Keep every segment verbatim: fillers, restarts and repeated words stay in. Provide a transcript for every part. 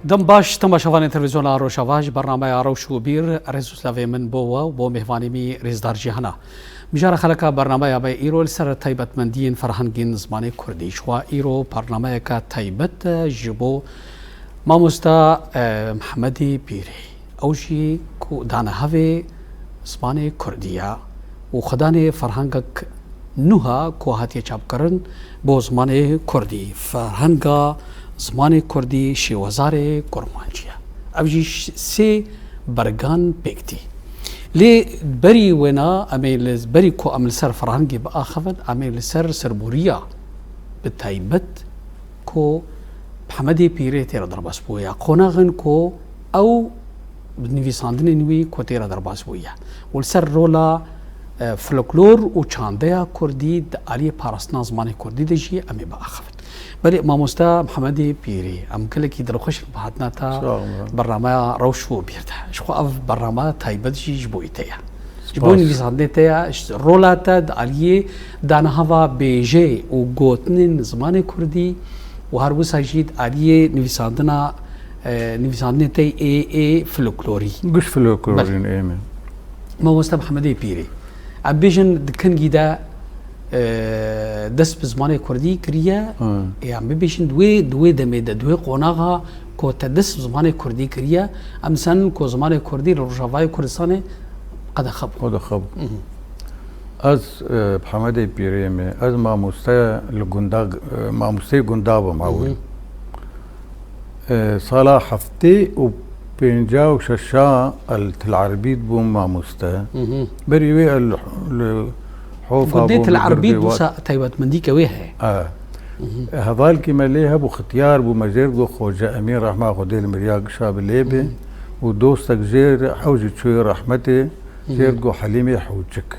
Dem baş, temaşevanên Televîzyona Rojava, ji bernameya Rewş û Bîr, rêz û slavê min bo we û bo mêhvanê min Rêzdar Cîhana. Mijara xeleka bernameya me îro li ser taybetmendiyên ferhengên zimanê kurdî. Ji xwe îro bernameyeke taybet e ji bo mamosta, e, Mihemedê Pîrê. Ew jî ku dane hevê zimanê kurdî ye û xwedanê ferhengek nû ha ku hatiye çapkirin bo zimanê kurdî. Ferhenga zimanê kurdî şêwezarê kurmancî ye. Ev jî ş-, sê bergan pêk tî. Lê berî wêna em ê li, berî ku em li ser ferhengê biaxivin, em ê li ser sirbûriya bi taybet ku Mihemedê Pîrê tê re derbas bûye. Qonaxên ku ew bi nivîsandinên wî ku tê re derbas bûye. Û li ser rola, e, folklor û çandeya kurdî di aliyê parastina zimanê kurdî de jî em ê biaxivin. Belê mamosta Mihemedê Pîrê, em gelekî dilxweş in bi hatina te Sağ olun. bernameya Rewş û Bîr de. Ji xwe ev bernameya taybet jî ji bo te ye. Ji bo Spas. nivîsandinê te ye, ji rola te di aliyê danehava bêjeyê û gotinên zimanê kurdî û her wisa jî di aliyê nivîsandina, e, nivîsandinê te ê, ê folklorî. Giş folklorîn Belê. ê me. Mamoste Mihemedê Pîrê. Em bêjin di kengî de, e, dest bi zimanê kurdî kiriye. Ha. Ê, em bibêjin di wê, di wê demê de, di wê qonaxa ku te dest bi zimanê kurdî kiriye, em dizanin ku zimanê kurdî li Rojavayê Kurdistanê qedexe bû. Qedexe bû. Mhm. Ez, e, Mihemedê Pîrê me. Ez mamoste li gunda, e, mamosteyê gunda bûm ewil. Mhm. E, sala heftê û pênca û şeşa li Tel Erbîd bûm mamoste. Mhm. Berî wê el li Hofa Gundê bûm, Tel li Erbîd Girdê wisa Wat. taybetmendîke wê heye. E. Mhm. Hevalkî me lê hebû, xitiyar bû, me jê re got Xoce Emîn, rehma Xwedê li miriya gişa bi lê be. Mhm. Û dostek jê re, ew jî çûye rehmetê, Jê re got Helîmê Hûçik.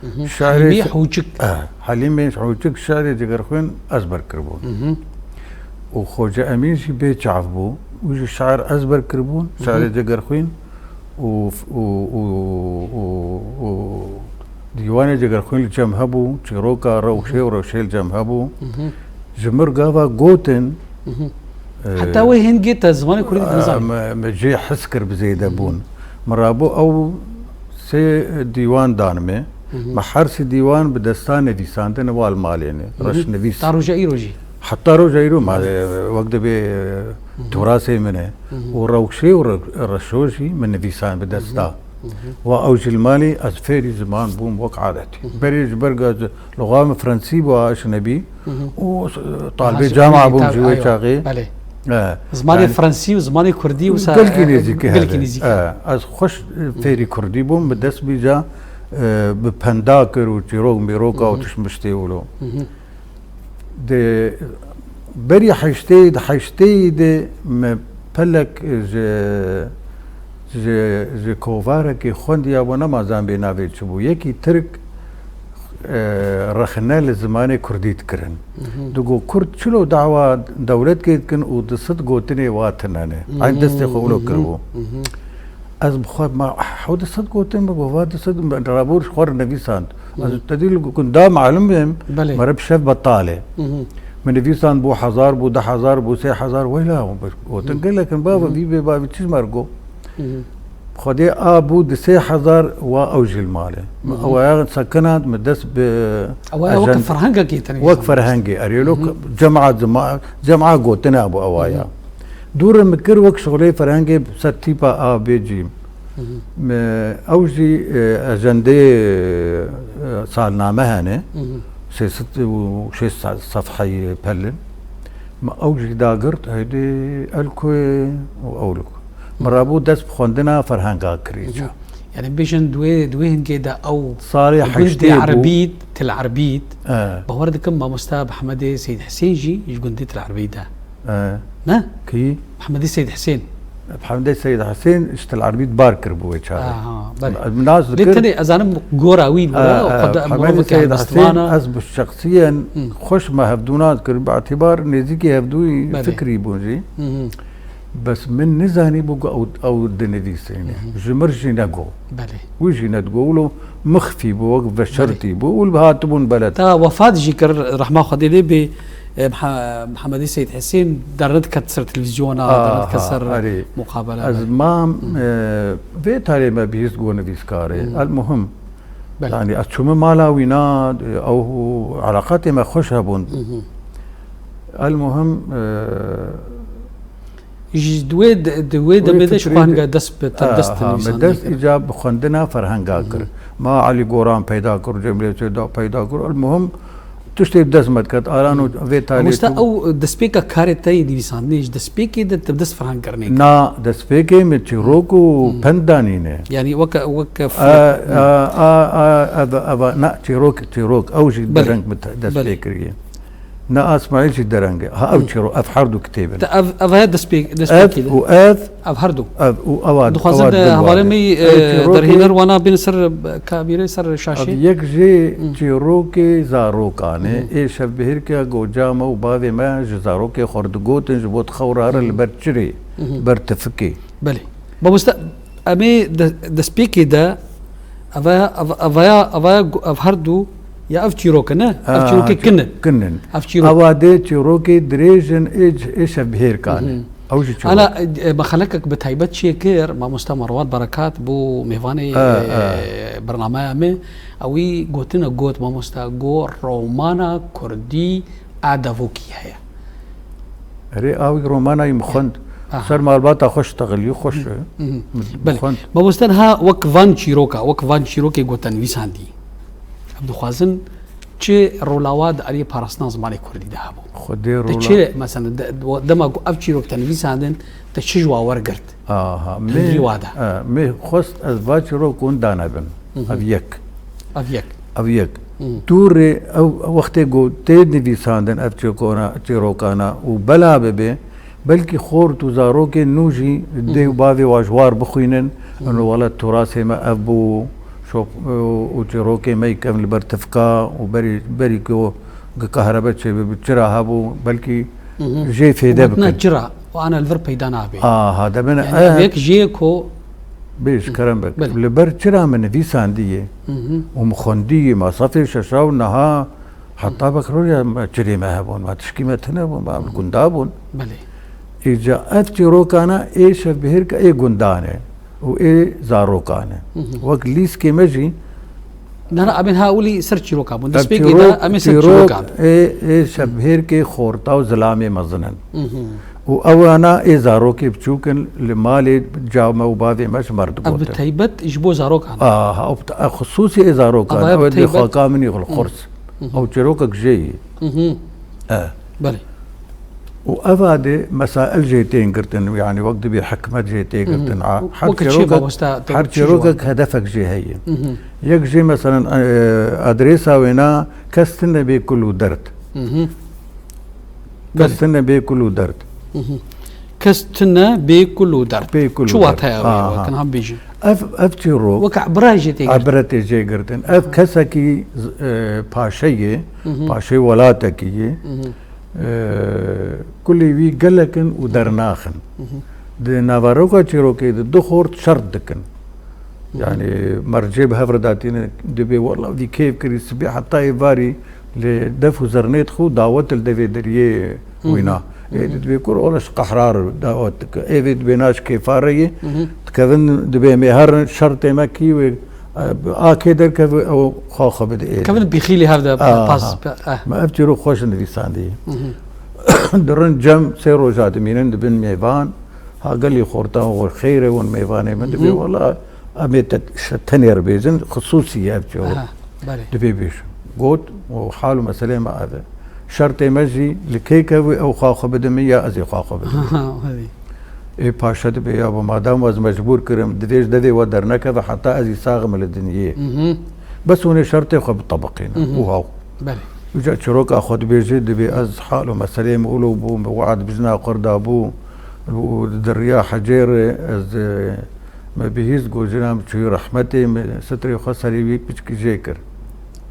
Mhm. Şi'rê Helîmê şi-, Hûçik. Eh, Helîmê Hûçik şi'rê Cegerxwîn ezber kiribûn. Mhm. Û Xoce Emîn jî bê çav bû. Wî jî şi'r ezber kiribûn, Mhm. şi'rê Cegerxwîn û, û, û, û, û dîwanê Cegerxwîn li cem hebû, çîroka Rewşê û Rewşê li cem hebû. Mhm. Ji mir gava gotin, Mhm. e, Heta wê hingê te zimanê kurdî dinizanin. Me, me cê his kir bi zêde bûn. Mhm. Min rabû ew sê dîwan dan me. Mhm. Me her sê dîwan bi desta nivîsandin wal malê ne. Mhm. Reşnivîs. Ta roja îro jî. Heta roja îro ma, e, wek dibê, e, Mhm. turasê min e. Mhm. Û Rewşê û Re-, Reşo jî min nivîsan bi desta. Mhm. Mhm. Wa ew jî li malê ez fêrî ziman bûm wek adetî. Mhm. Berê ji ber ga Luxa min fransî bû, a ejnebî. Mhm. Û, e, talibê Aha, cama bûm ji wê çaxê. Belê. E, Zimanê yani fransî û zimanê kurdî wisa, gelkî e, nêzîkî gelkî hebe. nêzîkî. E, ez xweş, e, fêrî kurdî bûm, bi dest bî ca, e, bi penda kir û çîrok mîroka û Mhm. tişt miştê wilo. Mhm. Di berî heştê, di heştê de me pelek ji, ji, ji kovarekê xwendiya bû, nema zan bê navê çi bû. Yekî Tirk, e, rexne li zimanê kurdî dikirin. Mhm. Digo kurd çilo dawa dewletkê dikin û di sed gotinê wa tine ne. Eyn destê xwe wilo Mhm. kiribû. Mhm. Ez bi xwe ma, ah, hew di sed gotin min got, va di sed min rabû ji xwe re nivîsand. Ez Mhm. te dî li gunda malim bim, Belê. meriv şev betal e. Mhm. Min nivîsand bû hezar, bû du hezar, bû sê hezar, weyla, gotin Mhm. gelek in bava, Mhm. vî bê bavî çi ji me re got. Mhm. Xwedê a bû di sê hezar wa ew jî li malê. Mhm. Ew aya sekinand, min dest bi Ew aya weke ajand-, ferhengekê tenê wek nivîsand. ferhengê, erê lo Mhm. cema zima-, cema gotina bû ew aya. Mhm. Dûre min kir wek şixulê ferhengê ser tîpa A B G. Mhm. Me, ew jî, e, ajendeyê, e, salname hene. Mhm. Sê sed û şêst sefheyê pelin. Me ew jî dagirt, heydê elkoyê û ewlik. Min rabû dest bi xwendina ferhenga kirî. Mhm. Yani bêjin di wê, di wê hingê de ew Salê gundê heştê bû. Erbîd, Til Erbîd. E. Bawer dikim mamosta Mihemedê Seyîd Hisên jî ji gundê Til Erbîd e. E. Ne? Kî? Mihemedê Seyîd Hisên. Mihemedê Seyîd Hisên ji Til Erbîd bar kiribû wê çaxê. Aha, belê. Ez nas Lê dikir. tenê ez zanim gora wî bû, Ha, ha, xwe de Mihemedê Seyîd Hisên, ez bi şexsiyen Hı. xweş me hevdûna dikirin, bi îtibar nêzîkî hevdûyî Belê. fikrî bûn jî. Hı hı. Bes min nizanî bû ku ew, ew dinivîsîne. Hı hı. Ji mir jî nego. Belê. Wî jî nedigo. Wilo mixfî bû, wek veşertî Belê. bû. Û li hatibûn beled. Ta wefat jî kir, rehma Xwedê lê bê, E, Miha-, Mihemedî Seyîd Hesên dernediket ser televîzyona, Aha, dernediket ser erê. muqabele. Ez mam, e, vê talê me bihîst go nivîskarê. Hmm. El muhim. Belê. Yani ez çûme mala wî na, ew eleqatê me xweş hebûn. Mhm. El muhim, e, Ji di wê de, di wê Wê demê de ji fikrê xwe de henge dest bi te-, dest Aha, me nivîsandinê dest kir. îca bi xwendina ferhenga kir. Mhm. Ma Elî Goran peyda kir, Cemilê Seyda peyda kir. El muhim tiştê bi dest me diket. Alan û Mhm. vê talê Mamoste, çû. ew destpêka karê te yê nivîsandinê ji destpêkê de te bi dest ferhang kirinê kir. Na, destpêkê min çîrok û Mhm. pend danîne. Yani weke, weke A, a, a, a, ev, ev, na, çîrok, çîrok. Ew jî Belê. dereng min te-, dest Belê. pê kiriye. Ne, Asmaîl jî dereng e. Ha, ev Hı. çiro, ev her du kitêb in. Te ev, ev heye destpê-, Ev destpêkê de. û ev, Ev her du. ev û ev a, Dixwazin ev a de hevalê me, Ev e, çîrokê, derhêner wana bên ser, e, kamîrê, ser şaşê. Ev yek jê Hı. çîrokê zarokan e. Hı. Ê şevbihêrke goca me û bavê me ji zarokê xwe re digotin, ji bo dixew rare Hı. li ber çirê, Hı hı. li ber tifikê. Belê. Mamoste, em ê de-, destpêkê de, ev, ev, ev, ev, ev her du, ya ev çîrok e, ne? Ev Ha, çîrokê çî-, kin e. kin in. Ev çîrok. Ewa dê çîrokê dirêj in, ê c-, ê şevbihêrkan e. Mhm. Ew jî çîrok. Ana, e, me xelekek bi taybet çêkir, mamoste Merwat Berekat bû mêvanê, Ha, ha. e, bernameya me. Ewî gotine got, mamoste, got, romana kurdî a devokî heye. Erê, awî romana yî min xwend. Aha. Ser malbata xwe ştexilî xweş e. Hı hı. Min Belê. xwend. Mamoste, niha wek van çîroka, wek van çîrokê gote nivîsandî. Em dixwazin çi rolawa di aliyê parastina zimanê kurdî de hebû? Xwedê Te rola- çi, mesela, de-, dema ku ev çîrok te nivîsandin, te çi ji wa wergirt? Aha, Tundî me, wa de. e, me xwest ez va çîrok hûn danebin. Hı hı. Ev yek. Ev yek. Ev yek. Hı. Tu rê ew wextê ku tê nivîsandin ev çîrokana, çîrokana û bela bibe, belkî xort û zarokên nû jî Hı dê hı. û bavê wa ji war bixwînin, Hı hı. û wele turasê me ev bû, şop, û çîrokê me yî kevin li ber tifka û berî, berî ku gi kahrebe çêbibe, çira hebû, belkî Hı hı. jê fêde Gotina bikin. çira, û ana li vir peyda nabe. Aha, debin Yani ev ev yek jê ku Bêj, kerem bik. Belê. Li ber çira min nivîsandiye Hı hı. û min xwendiye, ma sefê şeşa û niha heta Hı. bek rûya me çirê me hebûn, ma tişkî me tune bûn, ma Hı hı. gunda bûn. Belê. Îca ev çîrokana ê şevbihêrka ê gundan e û ê zarokan e. Hı hı. Wek lîskê me jî Na, na, em ê ha wî ser çîroka bûn. Ev Destpêkê çîrok, de em ê ser çîrok çîroka bûn. ê, ê şevbihêrkê xorta û zilamê mezin in. Mhm. Û ewana ê zarokê biçûk in li malê ca me û bavê me ji me re Ev bi digotin. taybet ji bo zarokan. Aha, ew bi ta-, ew xisûsî ê zarokan, Ava ew bi ê taybet. xaka min î xwe li Mhm. xurs. Mhm. Ew çîrokek jê yî. Mhm. E. Belê. Û eva de mesail jê tên girtin, yani wek dibê hikmet jê tê girtin. Mhm. A, her Wek çi çîrokek, mamosta, te her çi çîrokek ciwan? hedefek jê heye. Mhm. Yek jê, meselen, e, adresa wê na, kes tune bê kul û derd. Mhm. Kes Belê. tune bê kul û derd. Mhm. Kes tune bê kul û derd. Bê kul Çi û derd. wateya wê, Aha. wek niha bêjin? Ev, ev çîrok. Wek ibra jê tê girtin. Ibret ê jê girtin. Ev kesekî, e, paşe ye, Mhm. paşeyê welatekî ye. Mhm. Ee, kulî wî gelek in û dernax in. Mhm. Di naveroka çîrokê de du xort şert dikin. Mhm. Yani mercê bi hev re datîne, dibê wela vî kêf kirî sibê heta êvarî li def û zernê dixwe û dawet li devê deriyê Mhm. wîna. Ê Mhm. dibê kur ola ji qehra re dawet dike. Ê vê dibê na ji kêfa re yê. Mhm. Dikevin dibê em ê herin şertê me kî wê A kê derkeve ew xwe xwe bide ê. Kevin bîxîlî hev de Aha. pas, pe-, eh. Me ev çîrok xweş nivîsandî. Mhm. Dirin cem sê roja dimînin dibin mêvan. Ha gelî xortan xwe xêr e hûn mêvanê min dibê Mhm. wela em ê te, işte tenê re bêjin, xisûsî ye ev çîrok. Aha, belê. Dibê bêjin. Got û hal û meselê me ev e. Şertê me jî li kê kevî ew xwe xwe bide min ya ez ê xwe xwe bidim. Aha, hadi. Ê paşa dibê, ya bo madam ez mecbûr kirim, divê ji devê we dernekeve heta ez î saxim li dinyê. Mhm. Bes hûn ê şertê xwe bitebiqînin. Mhm. Û haw. Belê. Uca çiroka xwe dibêje, dibê ez hal û meselê min ûlo bû, min we'd bi jina xwe re dabû, û di riya hecê re ez, e, me bihîst got jina min çûyî rehmetê, min sitrê xwe serê wî piçkî jê kir.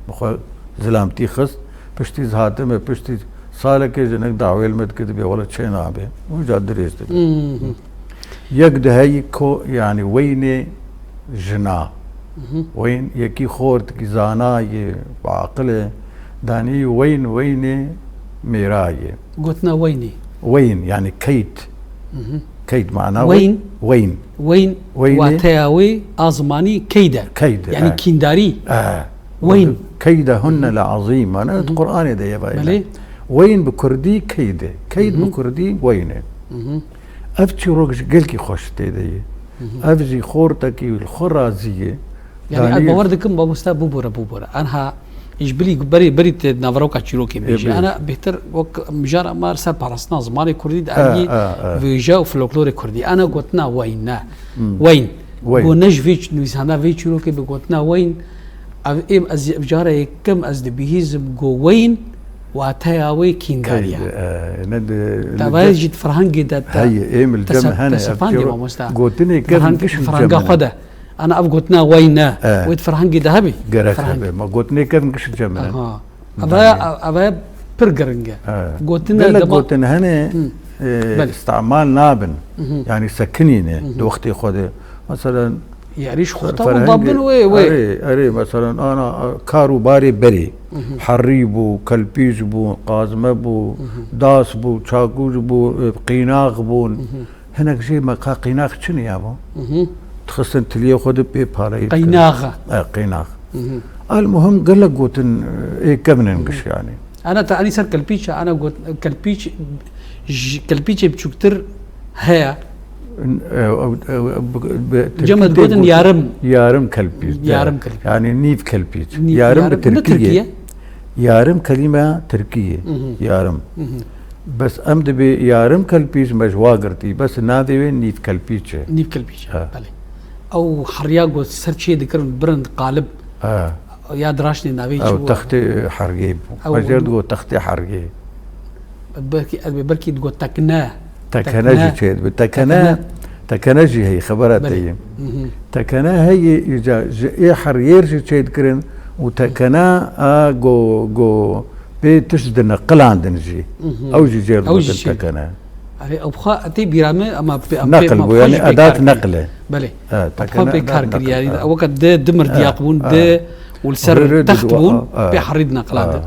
Bi xwe zilamtî xist, piştî ez hatime, piştî salekê jinik dawê li min dikir, dibê wele çê nabe. Uca dirêj dibe. Mhm. Yek diheyî ko, yani weynê jina. Mhm. Weyn yekî xortikî zana ye, bi aqil e. Danî weyn, weynê Mêra ye. Gotina weynê. Weyn, yani keyd. Mhm. Keyd mana Weyn. Weyn. Weyn Weynê. Wateya wê a zimanî keyd e. Keyd e, Yani e. kîndarî. E. Weyn. Keydehunne le azîm. Mana di Qur'anê de ye vayne. Belê. Weyn bi kurdî keyd e. Keyd Mhm. bi kurdî weyn e. Mhm. Ev çîrok ji gelkî xweş tê de ye. Ev jî xortekî li xwe razî ye. Yani Danî- ez bawer dikim mamoste bibore bibore. Anha ji bilî berî berî te naveroka çîrokê bêjî. bêjî. Ana bêhtir wek mijara me ser parastina zimanê kurdî di E, aliyê e, e. wêje û folklorê kurdî. Ana gotina weyn ne. Weyn. Weyn. Go ne ji vê ç- nivîsanda vê çîrokê bi gotina weyn. Ev êm ez ev cara yekem ez dibihîzim go weyn wateya wê kîndariya. Keyd, e, ne de- Tavayê jî di ferhengê de te- Heye, êm li te cem se- hene, te ev sefandî çîrok- mamoste. Gotinê kevin Ferheng- giş li cem Ferhenga hene. xwe de. Ana ev gotina weyn ne. E. Wê di ferhengê de hebî. Gerek Ferheng. hebe. Ma gotinê kevin giş li cem hene. Aha. Eve, eve pir giring e. Evet. Gotin Gelek dema- gotin hene, Hı. e, Belê. istimal nabin. Hı hı. Yani sekinîne di wextê xwe de. Mesela Yarî ji xwe te ferhengê- û babin wê wê. Erê, erê, mesela ana kar û barê berê. Herî bû, kelpîç bû, qazme bû, das bû, çakûç bû, e, qînax bûn. Hinek jê me ka qînax çi niya bû? Dixistin tiliyê xwe de pê pareyî dikirin. Qeynaxa. E, qînax. Al muhim gelek gotin, e, ê kevnin giş yani. Ana te anî ser kelpîç e, ana got kelpîç, ji kelpîçê biçûktir heye. E, e, e, bi- bi- Cem Tirkî tê digotin gotin yarım. Yarım kelpîç. de. Yarım kelpîç. Yani nîv kelpîç. Nîv- yarım yarım bi Tirkî bi Tirkî ye. ye. Yarım kelîme Tirkî ye. Yarım. Bes em dibê yarım kelpîç me ji wa girtî. Bes navê wê nîv kelpîç e. Nîv kelpîç. Ha. Belê. Ew heriya got ser çê dikirin birin qalib. Ha. Ya diraştê navê çi Ew bû? textê hergê bû. Ew- Ew jê digot textê hergê. Belkî ez bê belkî digot tekne. Tekene jî çê dibe. Tekene, tekene jî heye, xebera te Belê. ye. Tekene heye, îca ji ê heriyêr jî çê dikirin û tekene a go, go pê tişt dineqilandin jî. Ew jî jê Ew jî digotin çê. Tekene. Erê, ew xwe etê bîra me, ama pê, em Neqil pê, bû, yani xwe jî pê edat kar kir. neqil e. Belê. Evet, Ew xwe tekene pê edat kar kir, neqil, yani, evet. Weka de dimir diya qibûn, Evet. de û li ser Rê- rê- text didu- bûn, evet. pê herî dineqilandin.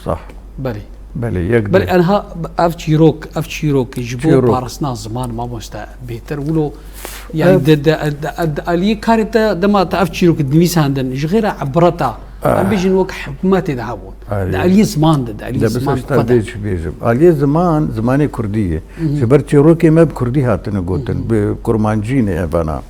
Sah. Belê. Belê, yek Belê, de. Enha ev çîrok, ev çîrok ji bo Çîrok. Parastina ziman mamoste bêhtir wilo. Yani Ev- de, de, de, de, aliyê karê te dema te ev çîrok dinivîsandin, ji xêra ibreta, em bêjin wek hikmetê de hebûn. Erê. Di aliyê ziman de, di aliyê De ziman bisaş xwe de. Dê çi bêjim. Aliyê ziman, zimanê kurdî ye. Ji ber çîrokê me bi kurdî hatine gotin, bi kurmancî ne evana.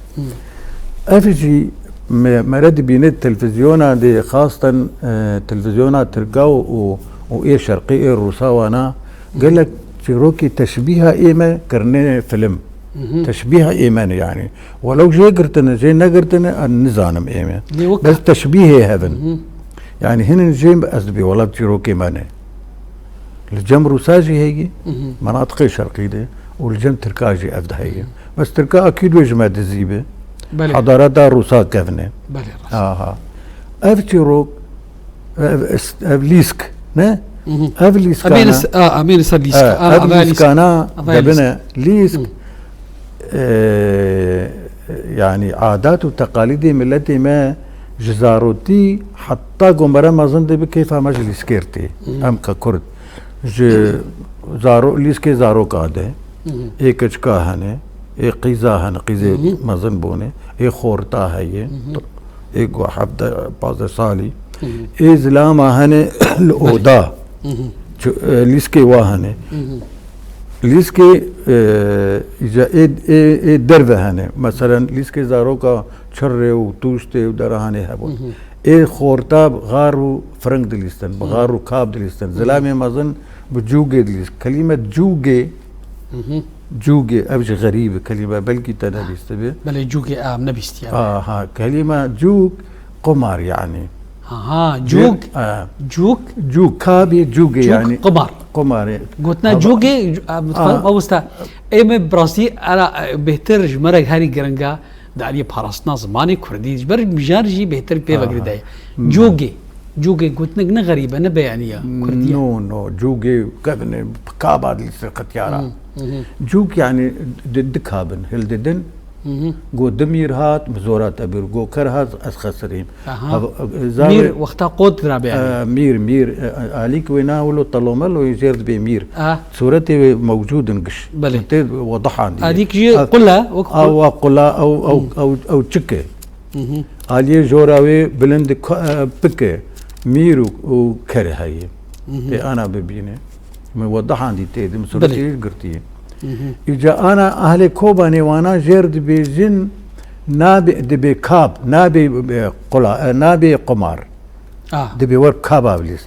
Ev jî me, mere dibîne televîzyona de, xasten, e, televîzyona tirka û, û, û ê şerqî, ê rûsa wana, gelek çîrokê teşbîha ê me kirine film. Teşbîha ê me ne yani. Welew jê girtine, jê negirtine, ez nizanim ê me. Lê wek- Bes teşbîhê hevin. Yani hinin jê ez dibê wela çîrokê me ne. Li cem rûsa jî heye, menatiqê şerqî de û li cem tirka jî ev de heye. Bes tirka akî wê ji me dizî bi. Belê. Hedareta rûsa kevne. Belê, rast. Aha. Ev çîrok, ev, est- ev lîsk, ne? Ev lîskana. Amêlis, a, amêlis a lîsk. Ha, A, ev avayê lîsk. lîskana Avayê debine lîsk. E, yani adat û teqalîdê miletê me ji zarotî heta ku mere mezin dibe kêfa me ji lîskêr tê. Em ke kurd. Ji zaro, lîskê zaroka de, ê keçika hene, ê qîza hene, qîzê mezin bûne, ê xorta heye, ê ku hevdeh pazdeh salî, ê zilama hene li oda, çi- e, lîskê wa hene. Lîskê, e, îca ê, ê, ê derve hene. Meselen lîskê zaroka çirrê û tûştê û derahanê hebûn. Ê xorta bi xar û firing dilîstin, bi xar û kab dilîstin. Zilamê mezin bi cûgê dilîst. Kelîme cûgê, cûgê, ev jî xerîb e kelîme, belkî te nebîstibe. Belê cûgê em nebîstiye. Aha, kelîme cûg, qumar yani. Aha, cûg, Ha. cûg, Cûg, kabê cûgê cûg, yani. Qumar. Qumarê. Gotina cûgê, em dixwazim ew wista. Ê me bi rastî, era, e, bêhtir ji me re herî giring e, di aliyê parastina zimanê kurdî. Ji ber mijar jî bêhtir pê ve girêdayî. Cûgê. Cûgê gotinek ne xerîb e, ne beyaniya kurdî ye. No, no. Cûgê kevine, kaba dilîstir qityara. Cûg yani di, dikabin, hildidin. Go di mîr hat, min zora te bir. Go ker hat, ez xesirîm. Aha. Mîr wexta qot dirabê, yanî. E, mîr, mîr, e, alîk wê na wilo telomelo yê jêr dibê mîr. Suretê wê mewcûd in giş. Belê. Tê wedihan dî. Alîk jî qula, wek qul. Awa qula, ew, ew, ew, ew çik e. Aliyê jora wê bilind ko-, e, pik e. Mîr û, û ker heye. Tê ana bibîne. Min wedihan dî tê de, min suretê wî girtiye. Îca ana ahlê Kobanê wana jêr dibêjin, nabê, dibê kab, nabê, e, qula, e, nabê qumar. Ah. Dibê wer kaba bilîz.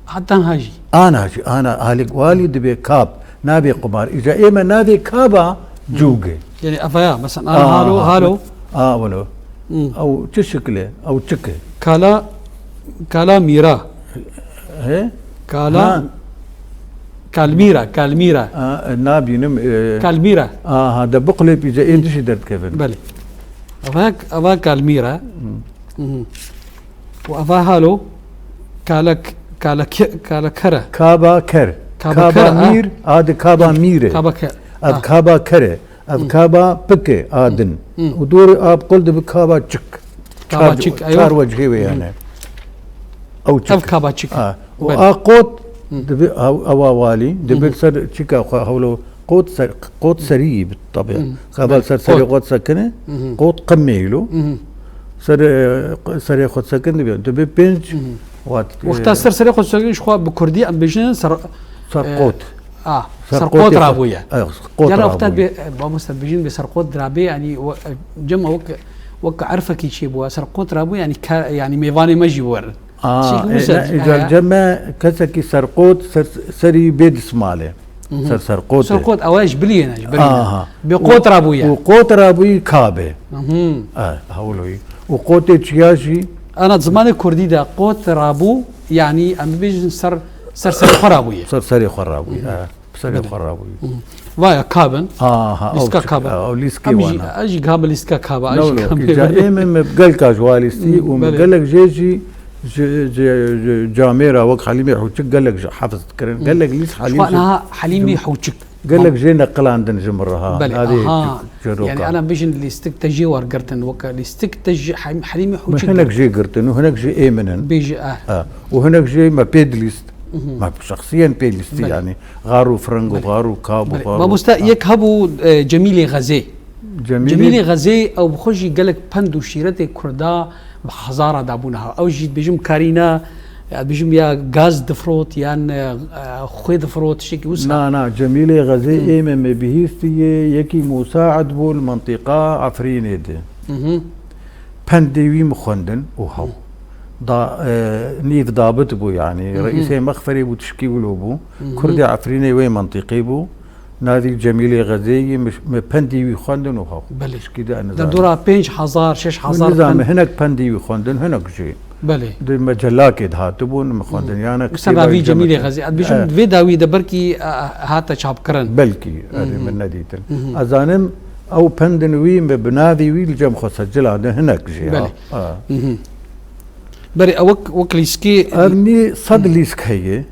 Heta ha jî. Ana jî, ana ahlê walî dibê kab, nabê qumar. Îca ê me nabê kaba cûge. Yani evaya, mesela, ana halo, halo. A, welo. Ew çi şikil e? Ew çik e? Kala, kala mîra. He? Kala, kalmîra, kalmîra. A, e, nabînim, e, kalmîra. Aha, de biqulêpî, îca ê dişî derdikevin. Belê. Ava, ava kalmîra. Û ava halo, kalak, kalak, kalakera. Kaba ker. Kaba ker, a. Mîr, a di kaba mîr e. Kaba ker. Ev kaba ker e. Ev kaba pik e, a din. Û dorê a bi qul dibi kaba çik. Kaba çik, eyo. Çar wecihê wê hene. Ew çik. Ev kaba çik. Ha. Û a qot dibi, ew, ewa walî, dibi ser çika xwe hewlo qot ser, qot serî bi tabi. Heval ser serê qot sekine, qot qimê îlo. Ser, e, serê xwe sekin dibi, dibi pênc wat, wexta e, ser serê xwe sekin ji xwe bi kurdî em bêjin ser, ser e, qot. A, serqot rabûye. Ay, qot rabûye. Yana wexta bê, mamoste, bijîn bê serqot dirabê, yanî we-, cema wek, wek erfekî çê bûye, serqot rabûye, yanî ka-, yanî mêvanê me jî werin. A, tiştekî wisa, e, ne, îcar ceme kesekî serqot, ser, serî bê dismale. Ser serqotê. Serqot, ew ji biliyê ne, ji biliyê ne. Aha. Bê qot rabûye. Û qot rabûyî kabe. E, hewloyî. Û qotê çiya jî. Ana zimanê kurdî de qot rabû, yanî em bibêjin ser, ser serê xwe rabûye. Ser serê xwe rabûye, e. Serê xwe rabûye. Vaya kabin. Aha, lîstika kabin. Ew lîskê wana. Ez jî kabin lîstika kaba. No, no, îca ê min, min gelka ji wa lîstî û min gelek jê jî ji, ji, ji camêra wek Helîmê Hûçik gelek ji hefiz dikirin. Gelek lîst Helîm. Niha Helîmê Hûçik. Gelek jê neqilandin ji min re ha. Belê, aha. Yanî ana bijin lîstik te jê wergirtin, weke lîstik te ji Hem-, Helîmê Hûçik. Hinek jê girtin û hinek jê ê min in. Bêje, eh. Ha. Û hinek jê me pê dilîst. Me şexsiyen pê lîstî, yanî Xar û Fireng û Xar û Kab û Xar û. Mamoste, yek hebû, e, Cemîlê Xezê. Cemîlê Xezê, ew bi xwe jî gelek pend û şîretê Kurda bi hezara dabûne ha. Ew jî dibêjim karîna, ya dibêjim ya gaz difrot, yan, e, e, xwê difrot, tiştekî wisa. Na, na, Cemîlê Xezê ê me, me bihîstiye, yekî musaid bû li mentiqa Efrînê de. Pendê wî min xwendin û hew. Da, e, nîv dabit bû, yanî, reîsê mexferê bû, tişkî wilo bû. Kurdê Efrînê wê mentiqê bû. Navî Cemîlê Xezê yî, mi, mi pendî wî xwendin û hew. Belê. Tişkî de nizam. Derdora pênc hezar, şeş hezar. Nizam, pend- hinek pendî wî xwendin, hinek jî. Belê. Di mecelakê de hatibûn, mi xwendin. Yana kitêba Cemîlê Xezê. Ez bêjim, vê dawî de belkî, a, hate çapkirin. Belkî, erê min nedîtin. Ez zanim, ew pendin wî, mi bi navî wî li cem xwe secilandin, hinek jî, ha. Belê. Ha. Berê, ew wek, wek lîskê. Ev nî sed lîsk heye.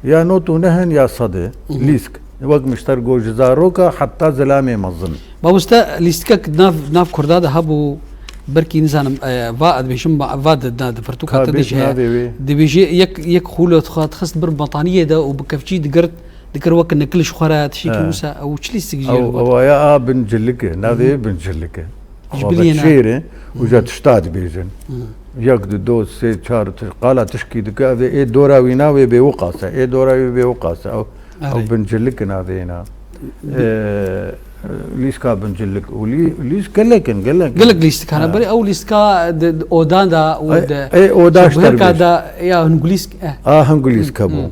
Ya not û neh in ya sed e. Lîsk. Wek min ji te re got, ji zaroka heta zilamê mezin. Mamoste, lîstikek nav, nav Kurda de hebû, belkî nizanim, e, va ez dibêjim, va, va di, di, di pirtûka te de jî heye. Dibêje yek, yek xûlo dixwe dixist bir betaniyê de û bi kevçî digirt, dikir wek nikil ji xwe re, tiştekî wisa, ew çi lîstik jî ye? Ew, ew ya a bin cilik e, navê bin cilik e. Ji biliyê ne. Çêr e, uca tişta dibêjin. Yek, du, do, sê, çar, ti-, qala tişkî dike, ev ê dora wî na wê bê wiqas e, ê dora wê bê wiqas e. Ew, ew bincilik in avê na. Ee, lîska bincilik û lî-, lîsk gelek in, gelek in. Gelek lîstik hene. Ha. Berê ew lîska di, di odan da û di, ê, oda ji te bihêka da, ya hingulîsk, eh. A hingulîsk hebû.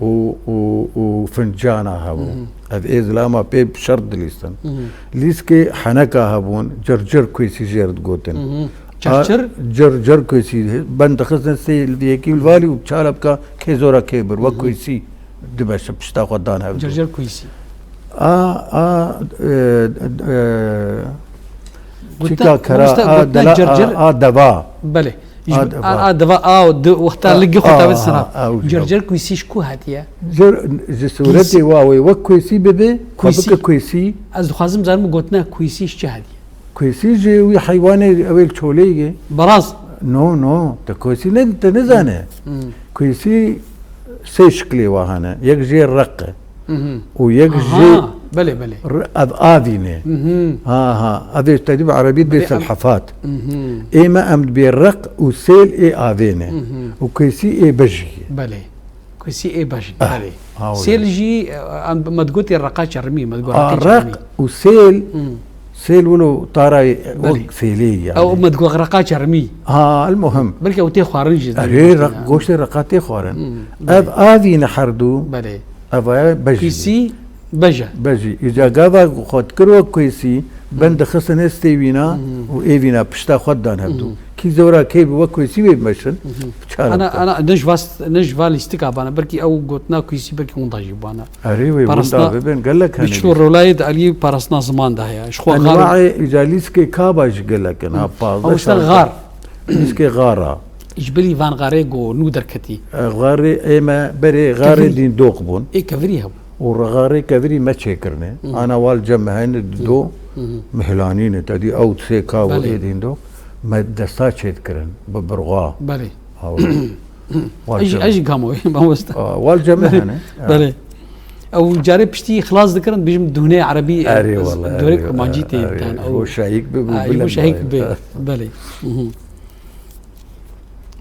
Û, û, û fincana hebû. Ev ê zilama pê bi şert dilîstin. Lîskê heneka hebûn, cir cir kuêsî jê re digotin. Cir cir? A, cir cir kuêsî. Ben dixistin sê li yekî li valî û çala bika kê zora kê bir. Wek kuêsî dibe şi pişta xwe dan hev. Cir cir kuêsî. A, a, e, e, çika kera, a, dela, a, a, deva. Belê. A, a, a, deva, a, di, wexta ligî xwe tavêt sira. Cir cir kuêsî ji ku hatiye? Cir, ji sûretê wa wê wek kuêsî bibe, xwe bike kuêsî. Ez dixwazim zanim gotina kuêsî ji çi hatiye? Kwêsî jî wî heywanê ew ê li çolê ye. Baraz. No, no. Te kwêsî ne, te nizane. Hmm. Kwêsî sê şiklê wa hene. Yek jê req e. Mhm. Û yek Aha, jê belê, belê. r-, ev avî ne. Mhm. Ha, ha. Ev ê te dî bi erebî dibê Belê, em selhefat. Mhm. Ê me em dibê req û sêl ê avê ne. Mhm. Û kwêsî ê bejî ye. Belê. Kwêsî ê bejî, Ah, belê. ha, Sêl wele. jî, e, em, me digotê reqa çermî, me digot A, reqê req çermî. û sêl, Hmm. sêl wilo tarayê Belê. wek sêlê yani. Ew me digot reqa çermî. Ha, el muhim. Belkî ew tê xwarin jî Erê, demê req, yani. goştê reqa tê xwarin. Hmm, Ev belê. avî ne herdu, Belê. ev aya bejî. Kwêsî beje. Bejî. Îca gava xwe dikir wek kwêsî, ben Hmm. dixistin hestê wîna Hmm. û ê wîna pişta xwe dan hevdu. Hmm. Kî zora kê bi wek kwêsî wê bimeşin, Hmm. çara Ana, bike. ana, ne ji va st-, ne ji va lîstika bana, belkî ew gotina kwêsî belkî winda jî bana. Erê wê Parastina winda bibin, gelek hene Biçlo lîst. rolayê di aliyê parastina ziman de heye. Ji xwe Enwaê îca lîskê kaba jî gelek in, ha, Hmm. pazdeh Ew işte şazdeh. xar. Lîskê xara. Ji bilî van xarê go nû derketî. E, xarê ê me berê xarê Kevirî. dîndoq bûn. Ê kevirî hebû. Û xarê kevirî me çêkirine. Hı. Ana wal cem me hene Hı. do Hı hı. mihlanîne. Te dî ew sê kav Belê. ê dîndoq. Me desta çêdikirin. Bi birwa. Belê. Ew. Wal Ez jî, cem. ez jî gamo, mamosta. Aa, wal cem me Belê. hene. Ya. Belê. Ew carê piştî xilas dikirin, bijim duhunê erebî, Erê ez, wala, duhunê erê, kurmancî tê erê. tan. Ew bo şahik bi, bu Ha, bilim bo şahik var. bi. Belê. Hı hı.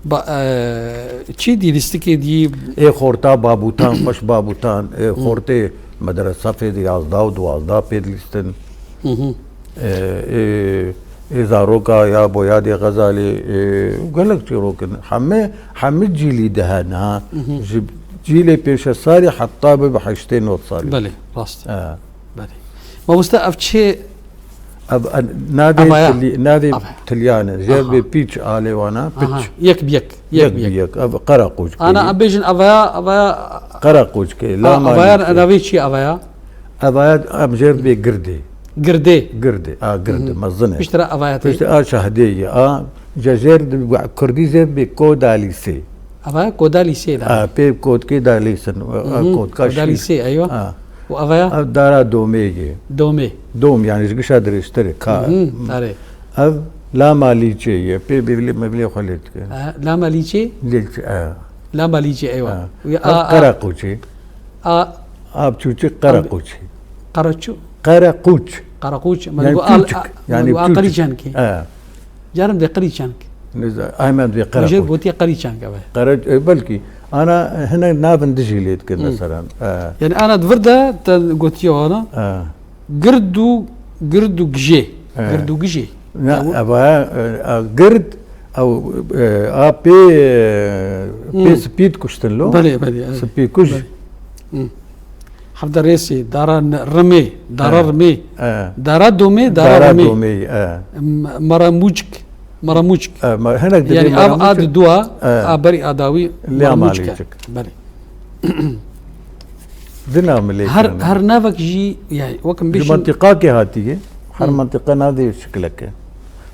Ba, e, çi dî lîstikê dî? Ê xorta babûtan, xweş babûtan, ê Hı. xortê medresa fê di yazda û duwazda pê dilîstin. Hı hı. Ê, ê, ê zaroka ya Boyadê Xezalê, ê, gelek çîrok in. Hemî, hemî cîlî de hene, ha. Hı hı. Ji cîlê pêşe sarî heta bi bi heştê nod sarî. Belê, rast. E. Belê. Mamoste, ev çi Ev, ev, navê Avaya. tilî-, navê Avaya. tilyan e. Jêr Aha. bê pîç alê wana, Aha. piç. Yek bi yek. Yek Yek bi bi yek. yek. Ev qereqûçkê. Ana, em bêjin avaya, avaya. Qereqûçkê, A, lama avaya lîçkê. navê çi avaya? Avaya em jêr bê girdê. Girdê. Girdê. A, girdê, Hı hı. mezin e. Piştre avaya tê. Piştre a şahdê ye. A, ce jêr di, kurdî jêr bê koda lîsê. Avaya koda lîsê da. A, pê kotkê da lîsin. A, Hı hı. kotka Koda şîr. lîsê, eywa. A. Û avaya? Ev dara domê ye. Domê. Dom, yani ji gişa dirêjtir e, ka. Hı hı, tarê. Ev lama lîçê ye. Pê bêvlê mevlê xwe lê dike. Ha, lama lîçê? Lîçê, e. Lama lîçê, eywa. Ha. Û ya Ev a, a. qereqûçê. A. A biçûçik qereqûçê. Qereçû? Qereqûç. Qereqûç. Me Yani digo al-, çûçik. a-, me Yani digo a çûçik. qerî çenkê. E. Carim dê qirî çank. Nizam, aynen dê Mijê qereqûç. gotiye qirî çank ev e. Qere-, e, belkî. Ana hinek navin dijî lê dikin Hı. mesela. E. Yani ana di vir de te gotiye wana. E. Gird û, gird û gijê. E. Gird û gijê. Ne, Yani bu ev e, e, gird, ew, e, a pê, e, pê Hı. spî dikuştin lo. Belê, belê, evet. Spî kuj. Belê. Hı. Hevde rêsê, dara n-, rimê, dara E, rimê, e. dara domê, dara Dara rimê. domê, e. M-, maramuçk, maramuçk. E, ma-, hinek dibê Yani av a maramuçk. di dua, E. a berî a dawî Lê maramuçk e. amalîçik. Belê. Dina milê Her, kirine. her navek jî, yani, wekim Ji bêjin mantiqakê hatiye, her Hı. mantiqa navê şiklek e.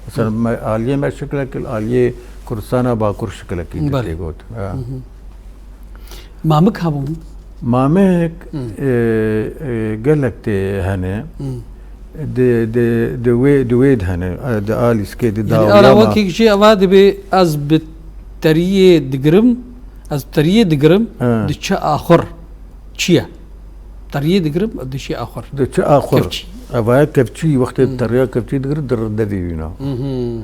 Mesela Hı. me, aliyê me şiklek, aliyê Kurdistana Bakur şiklekî Belê. tê got. E. Hı hı. Mamik hebûn? Mamik, Hı. e, e, gelek tê hene. Hı. Di, di, di wê, di wê de hene. E, di Alîskê, di Yani dawriya ara ma- wekî jî eva dibê ez bi teriyê digirim, ez bi teriyê digirim, He. diçe axur. Çi ye? Teriyê digirim, diçe axur. Diçe axur. Kevçî. Evaya kevçî, wextê Hı. teriya kevçî digirim, dir devê wîna. Hı hı.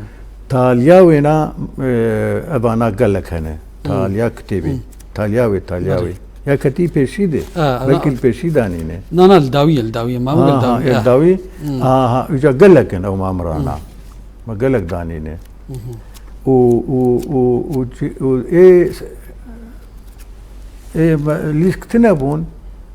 Taliya wêna, e, evana gelek hene. Hmm. Taliya kitêbê. Hmm. Taliya wê, taliya Belê. wê. Ya ketî pêşî de. Ha, Belkî ana li pêşî danîne. Na, na, li dawî ye, li dawî ye. Mamir Ha, li ha, dawî ye. li dawî. Hmm. Ha, ha, uca gelek in ew mamirana. Hmm. Me gelek danîne. Mhm. Û, û, û, û çi, û ê Ê, me, lîsk tune bûn,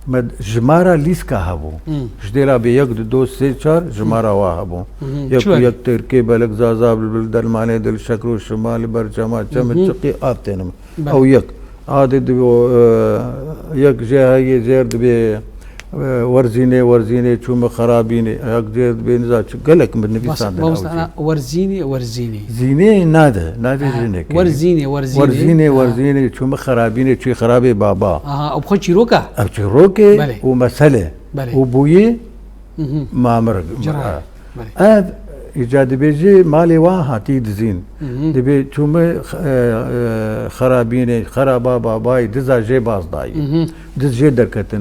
me jimara lîska hebû. Hmm. Ji dêla bê yek, du, do, sê, çar jimara Hmm. wa hebû. Mhm. Yek Çi û were? yek, tirkê, belek, zaza, bilbil, dermanê, dil, şekro, şimal, berçema, çem, Mhm. çiqî, av tênim. Belê. Ew yek. A dê dibe, e, yek jê heyê jêr dibê, e, werzînê, werzînê, çûme xerabînê. Yek jêr dibê niza çi. Gelek min nivîsandin ew jê. Mamoste, ana werzînê, werzînê. Zînê nade, nade Ha, jinekê. werzînê, werzînê. Werzînê, Ha. werzînê, çûme xerabînê, çû xerabê baba. Aha, ew bi xwe çîrok e? Ev çîrok e Belê. û mesele. Belê. Û bûyî Mhm. mamir. Cira. Ha. Belê. Ev, Îca dibêjî malê wan hatî dizîn. Mhm. Dibê çûme, e, e, xerabînê, xeraba babayî, diza jê baz dayî. Mhm. Diz jê derketin.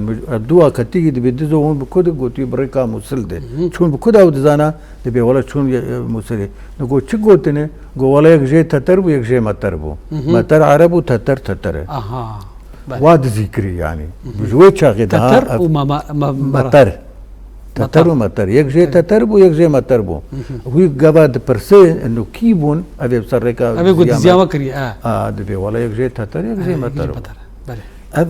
Dua ketî dibê dizo hûn bi ku de gotî bi rêka Mûsil de. Mhm. Çûn bi ku de ew dizana? Dibê wele çûn, e, Mûsilê. Digo çi gotine? Go wele yek jê teter bû, yek jê meter bû. Mhm. Meter ereb û teter teter e. Aha. Belê. Wa dizî kirî yanî. Mhm. Ji wê çaxê daha Teter ev û mama-, ma-, mara. Meter. Teter Meter. û meter. Yek jê Evet. teter bû, yek jê meter bû. Mhm. Wî gava dipirse, eno kî bûn, ev ê bi ser rêka Ev ê ku diziya diziya me. me kirî, e. A, dibê wele yek jê teter, yek E, jê yek meter jê bû. meter. Belê. Ev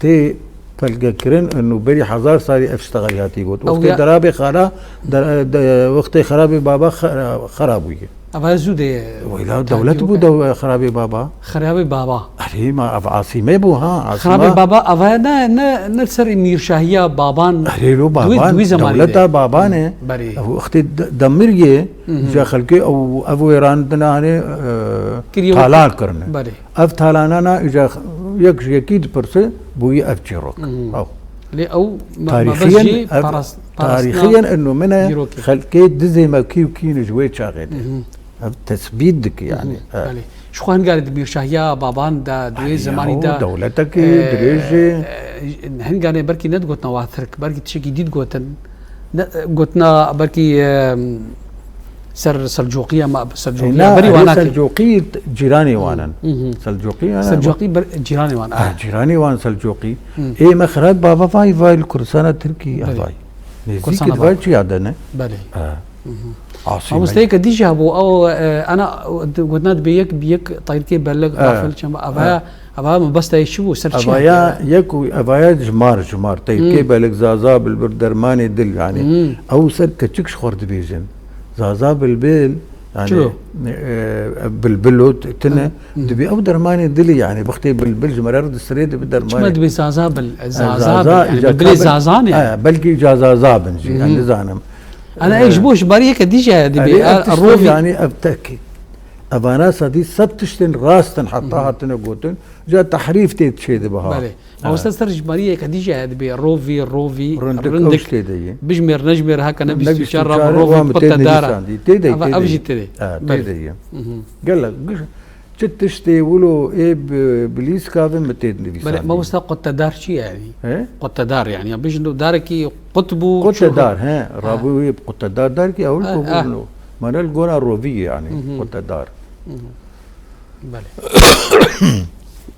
tê pelgekirin, eno berî hezar salî ev ştexelî hatî got. Ew Wextê ya derabê xala, der-, de-, wextê xerabê baba xera-, xera bûye. Ava zû de Weyla tadiyo dewlet bû ke. dew-, xerabê baba. Xerabê baba. Erê ma ev asîme bû ha, asîma. Xerabê baba, ava ne, ne, ne ser mîrşahiya baban. Erê lo Duî, baban, duî zemanî dewleta de. baban e. Berê. Ev wextê de-, demiriyê, Mhm. ca xelkê ew, ev wêrandina hanê, e, Kiriye talan wek-, kirine. berê. Ev talanana îca yek ji yekî dipirse, bûyî ev çîrok. Mhm. Ew. Lê ew me-, Tarîxiyen mebest jî ev, paras-, parastina tarîxiyen eno min e, dîrokê. xelkê dizê me kî û kî ne ji wê çaxê de. Mhm. Ev tesbît dike yani. Mhm. Evet. Belê. Ji xwe hin garê di mîrşahiya baban de, di wê Ay, zemanî yahu, de, dewletekî e, dirêj e. e, hin garê belkî ne digotina wa Tirk, belkî tiştekî dî digotin. Ne, gotina belkî, e, ser Selcoqiya, ma Selcoqiya, E, na, berî erê wana kê. Selcoqî t-, cîranê wan in. Mhm. Selcoqî, yani, Selcoqî ber-, cîranê wan, Ah, ah. cîranê wan Selcoqî. Hı. Ê me xirab bava vay, vay li Kurdistana Tirkî, Belê. vay. Nêzîkî Kurdistana di vay bava. çiya de ne? Belê. Ah. Mhm. Asî Mamosteyeke dî jî hebû, ew, e, ana, gotina dibê yek bi yek tayrikê belek Eh. rafel çema. Eva, Eh. eva mebesta yê çi bû? Ser çi Evaya hatiye? yek û evaya jimar, jimar. Tayrikê Hmm. belek zaza bilbir dermanê dil yani. Hmm. Ew ser keçik ji xwe dibêjin. Zaza bilbil, yani, Çilo? e, e, bilbilo t-, tine, Hmm. Hmm. dibê ew dermanê dilê yani. Wextê bilbil ji me re di sirê dibi dermanê. Çima dibê zaza bil-, E, zaza zaza, bil-, yani îca bilbilê kabin. zaza ne? E, belkî îca zaza bin jî, yani Hmm. nizanim. Ana E, ê ji bo ji bariyeke dî jî heye dibê. Erê, ev A, tiştên rovî. yani ev tek. Evana sedî sed tiştên rast in heta Hı hı. hatine gotin. Ca tehrîf tê çê dibe ha. Belê. Ha. Mamoste ser ji bariyeke dî jî heye dibê rovî, rovî, Rindik, rindik. ew ji tê de ye. Bijmêr, nejmêr, haka ne Ne bîst û çar bîst û çar, ra wan bi rovî tê qutedara. nivîsandî. Tê de, Ava tê ev de jî ye. tê de. Ha, tê Belê. de ye. Mhm. Gelek, giş-, çi tiştê wilo ê bi, bi lîska ve mi tê nivîsandî. Belê, mamoste qutedar çi ye yani? He? Qutedar yani. Ya bijin darekî qut bû, Qutedar, çi he. Ha. Rabû wê qutedar dar ki ew Ha, qubûl ha. no. Mane li gora rovî yani, Mhm. qutedar. Mhm. Belê.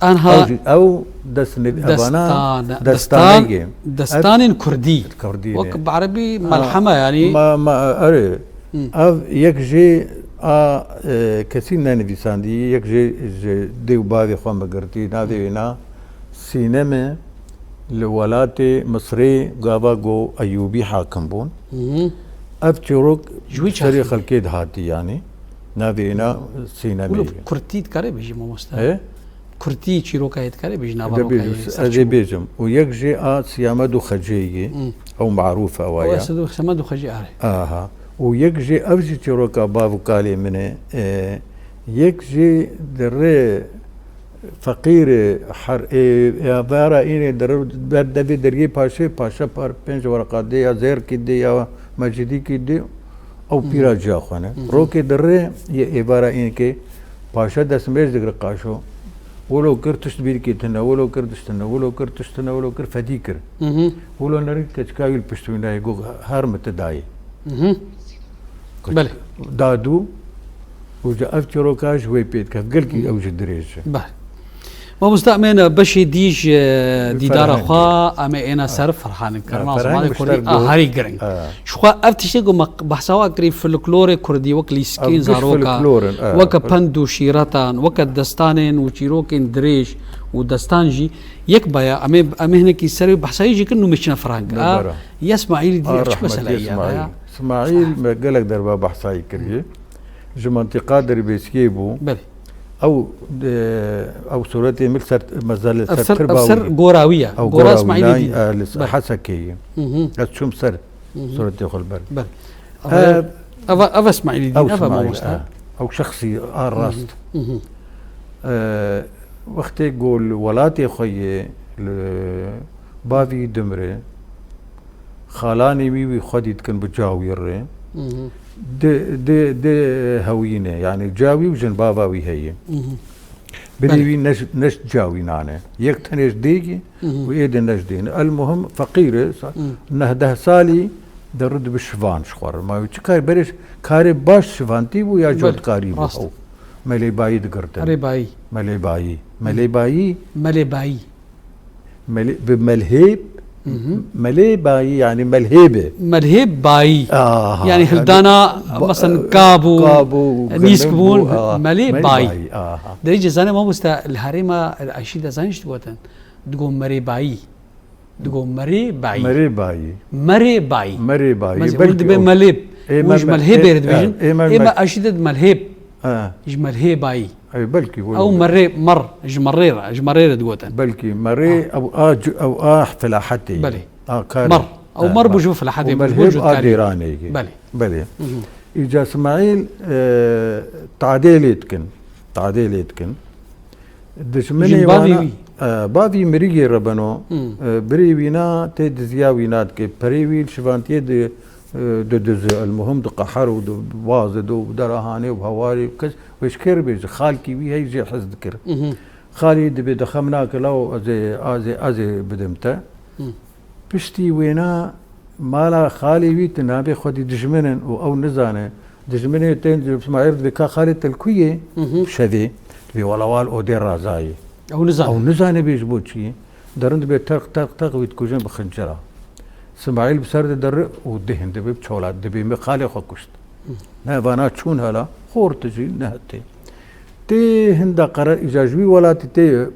Anha Ew jî, ew destnê-, evana Destan, destanê destan, ye. destanên Ev Kurdî. Kurdî ne. Wek bi erebî Ha, melheme yani. ma, ma, erê. Hı. Ev yek jê a, e, kesî nenivîsandî, yek jê ji dê û bavê xwe me girtî, navê wê na Sîneme li welatê Misrê gava go Eyûbî hakim bûn. Hı hı. Ev çîrok Ji wî serê çaxê. xelkê dihatî yani. Navê wê na Sînemê Wilo ye. Kurtî dikare bêjî mamoste? He? Kurtî çîroka yê dikare bêjî nava Dibêjim, roka yê ez ê serçûn. bêjim. Û yek jê a Siyamed û Xecê ye. Hı. Ew marûf e Ew waya. Esed û Siyamed û Xecê are. Aha. Û yek jê ev jî çîroka bav û kalê min e. E, yek jê di rê feqîrê her, ê, ya vera înê di rê ber devê dergê paşê, paşa par pênc werqa dê ya zêrkî dê ya mecîdîkî dê, ew Hı. pîra ciya xwe ne. Hı hı. Rokê di rê yê êvara înekê paşa destmêj digre qaşo. Wilo kir tişt bîrkê tune, wilo kir tişt tune, wilo kir tişt tune, wilo kir fedî kir. Hı hı. Wilo nerin keçika wî li pişt wî nayê got her mi ti dayê. Hı hı. Belê. Dadû û ji ev çîroka ji wê pê dike. Gelkî ew jî dirêj e. Belê. Mamosta, em ên beşê dî ji dîdara Ferheng. xwe, em ê êna ser Ferhang Ha, kirina Ferhang zimanê bi kurdî şter a got. herî giring. Ha. Ji xwe ev tiştê ku me behsa wa kirî folklorê kurdî wek lîstikên Ev giş zaroka, folklor in, ha. weke pend û şîretan, weke destanên û çîrokên dirêj û destan jî yek baya, em ê, em ê hinekî ser wê behsa yê jî kirin û me çine Ferhang. Ne A, bera. ya Smaîlî dî A, ev çi rehmetî mesele ye Smaîl. ya? Smaîl me gelek derba behsa yê kiriye. Ji mentiqa Derbêskiyê bû. Belê. Ew, e, ew suretê min ser, mezele Ev ser ser, ev ser Tirbawi. gora wî ye. Ew Gora gora wî Smaîlî nayê, dî. e, li Belê. Hesekê ye. Hı hı. Ez çûm ser Hı hı. suretê xwe li ber. Belê. E, Ev, ev, ev Smaîlî dî, ew ev Smaîl, mamoste. e, ew şexsî a rast. Hı hı. E, wextê ku li welatê xwe yê, li bavî dimre, xalanê wî wî xwedî dikin bi ca wî re. Di, di, di hewîne, yani ca wî û jinbava wî heye. Birê Belê. wî ne ji, ne ji ca wî nane. Yek tenê ji dêgî Mhm. û ê din ne ji dêne. El muhim feqîr e, sa-, Mhm. neh deh salî de rû dibi şivan ji xwe re. Ma wî çi kar, berê ş-, karê baş şivantî bû ya Belê, cotkarî bû? rast. Ew melê bayî digirtin. Erê bayî. Melê bayî. Melê bayî. Melê bayî. Melê, bi melhêb, Mhm. melê bayî, yani melhêb e. Melhêb bayî. Aha, Yani yani hildana, ba-, mesela, kab û kab û nîsk gilmîn bûn, bû, aha, melê melê bayî. bayî, aha. Derê cezane mamoste li herêma Eşî de zanî çi digotin? Digo merê bayî. Digo merê bayî. Merê bayî. Merê bayî. Merê bayî. Mesela, Belkî hûn dibê o. melêb. Ê Hûn me-, ji me-, melhêbê ê, re dibêjin. ê, ê me-, Ê me me- Eşî de melhêb. Ha. Ji melhê bayî. Ey, belkî wilo. Ew merê, mer, ji merê re, ji merê re digotin. Belkî merê, Ha. ew a c-, ew a felahetê. Belê. A karê. Mer. Ew Ha, mer bû mer. ji bo felahetê, Û bû ji bo melhêb a cotkarî. dêranê. Belê. Belê. Mhm. Îca Smaîl, e, tadê lê dikin. Tadê lê dikin. Dijminê Jin bavî wana, wî. e, bavî mirîgê re beno. Hmm. E, birê wîna tê diziya wîna dike. Perê wî li şivantiyê di, e, didize. El muhim di qehir û di bazid û derahanê û hewarê û kes wê ji kê re bêje. Xalkî wî hey jê hez dikir. Mhm. Xalî dibê dixemina ke lawo ez ê, ez ê, ez ê bidim te. Hmm. Piştî wêna mala xalê wî tu nabê xwedî dijmin in û ew nizane. Dijminê tên Smaîl dibê ka xalê te li ku yê? Mhm. Şevê. Dibê wela wal odê razayê. Ew nizane. Ew nizane bê ji bo çi. Derin dibê terq, terq, terq wî dikujin bi xincira. Smaîl bi ser de derri û dihin dibê bi çolat. Dibê min xalê xwe kuşt. Mhm. Ne vana çûn hela, xor tu jî ne hetê. Tê hinda qere îca ji wî welatî tê,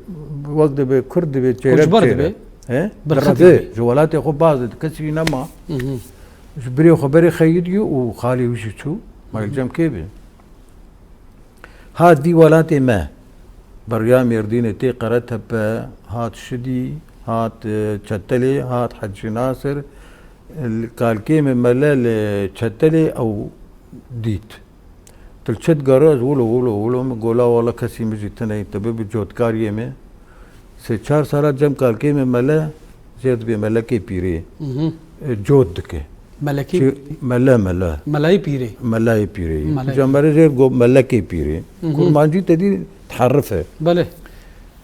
wek dibê Kurd dibê çêrek Koçber çêre. dibê. He? Berxetî Diraze, dibê. ji welatê xwe baz dide, kesî wî nema. Mhm. Ji birê xwe berê xeyî diyo û xalê wî jî çû. Ma li cem kê bê? Hat vî welatê me. Beriya Mêrdînê tê Qeretepe, hat Şidî, hat, e, Çetelê, hat Hecî Nasir. Li kalkê min mele li Çetelê ew dît. Tu li çi digere? Ez wilo, wilo, wilo, min gola wala kesî min jî tune ye, tu bibi cotkariyê min. Sê çar sala cem kalkê min mele, jê dibê melekê pîrê. Mhm. E, cot dike. Melekê Çi-, pîrê? Mele, mele. Melayê pîrê. Melayê pîrê. Melayê Cem pîrê. Mele jê go melekê pîrê. Mhm. Kurmancî te dî teherif e. Belê.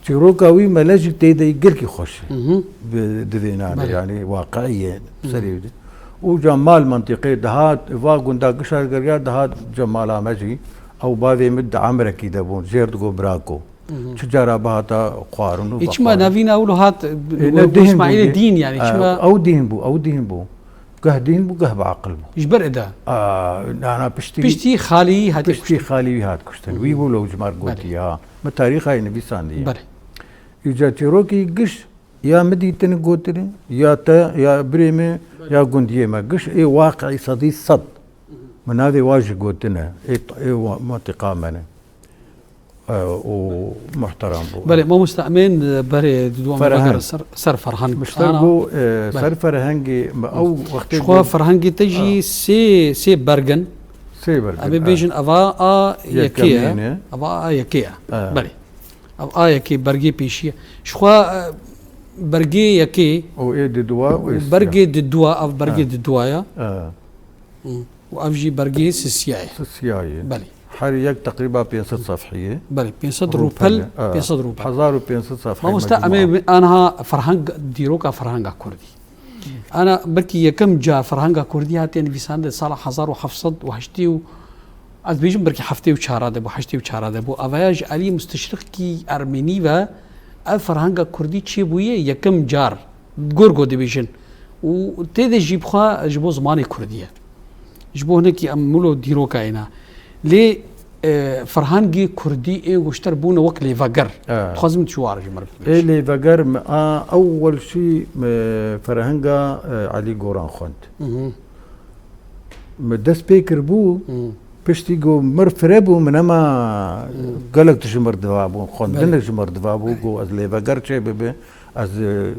Çîroka wî mele jî tê de gelkî xweş e. Mhm. Bi divênane, Belê. yani waqiî ye Mhm. serê wî de. Û ca mal mentiqê dihat, va gunda gişa geriya dihat ca mala me jî. Ew bavê min di emrekî de bûn, jêr digo birako. Mhm. Çi cara bihata xwarin û Ê, çima vexwarin. navîna wilo hat, Ê, ne dihin bû, Îsmaîlê dîn yani, Ê, çima ew dîn bû, ew dîn bû. Geh dîn bû, geh bi aqil bû. Ji ber eda. A, nana piştî Piştî xalî hatî Piştî kuştin. xalî wî hat kuştin. Mhm. Wî wilo ji mar Belê. gotiye ha. Min tarîxayê nivîsandiye. Belê. Îca çîrokî giş ya min dîtini gotine, ya te, ya birê min, ya gundiyê me. Giş ê waqiî sedî sed. Min navê wa jî gotine. Ê, ê wa, mentiqa me ne. E, û muhteram bû. Belê, mamoste, em ên, e, berê di dua Ferheng. Ser, ser ferheng. Mişter Ana. bû, e, Belê. ser ferhengê me ew wextê Ji xwe bû. ferhengê te jî Ha. sê, sê berg in. Sê berg in, Em ê ha. bêjin eva a yekê ye. Yekemîn e. Eva a yekê ye. Ha. Belê. Ev a yekê bergê pêşî ye. Ji xwe, e, bergê yekê Û ê di dua û ê û siya. bergê di dua, ev bergê Ha. di dua ye. Ha. Hı. Û ev jî bergê sisiya ye. Sisiya ye. Belê. Her yek teqrîba pênc sed sefhî ye. Belê, pênc sed Rûpel, rûpel, ha. pênc sed rûpel. Hezar û pênc sed sefhî Mamoste, em mecmua. ê aniha ferheng, dîroka ferhenga kurdî. Ana belkî yekem car ferhenga kurdî hatiye nivîsandin sala hezar û heft sed û heştê û, ez dibêjim belkî heftê û çar de bû, heştê û çar de bû. Avaya ji alî mustişrikî ermenî ve ev ferhenga kurdî çêbûye yekem car. Gor go dibêjin. Û tê de jî bixwe ji bo zimanê kurdî ye. Ji bo hinekî em wilo dîroka êna. Lê, e, ferhangê kurdî ê goşter bûne wek lêveger. E. Dixwazim tu ji wan re ji min re Ê bibêjî. lêveger me a ewwel şî me ferhenga, e, Elî Goran xwend. Mhm. Me dest pê kir bû, Mhm. piştî go mir fire bû, min hema Mhm. gelek tişt ji mir diva bû, xwendinek Belê. ji mir diva bû, go ez lêveger çê bibe, ez, e,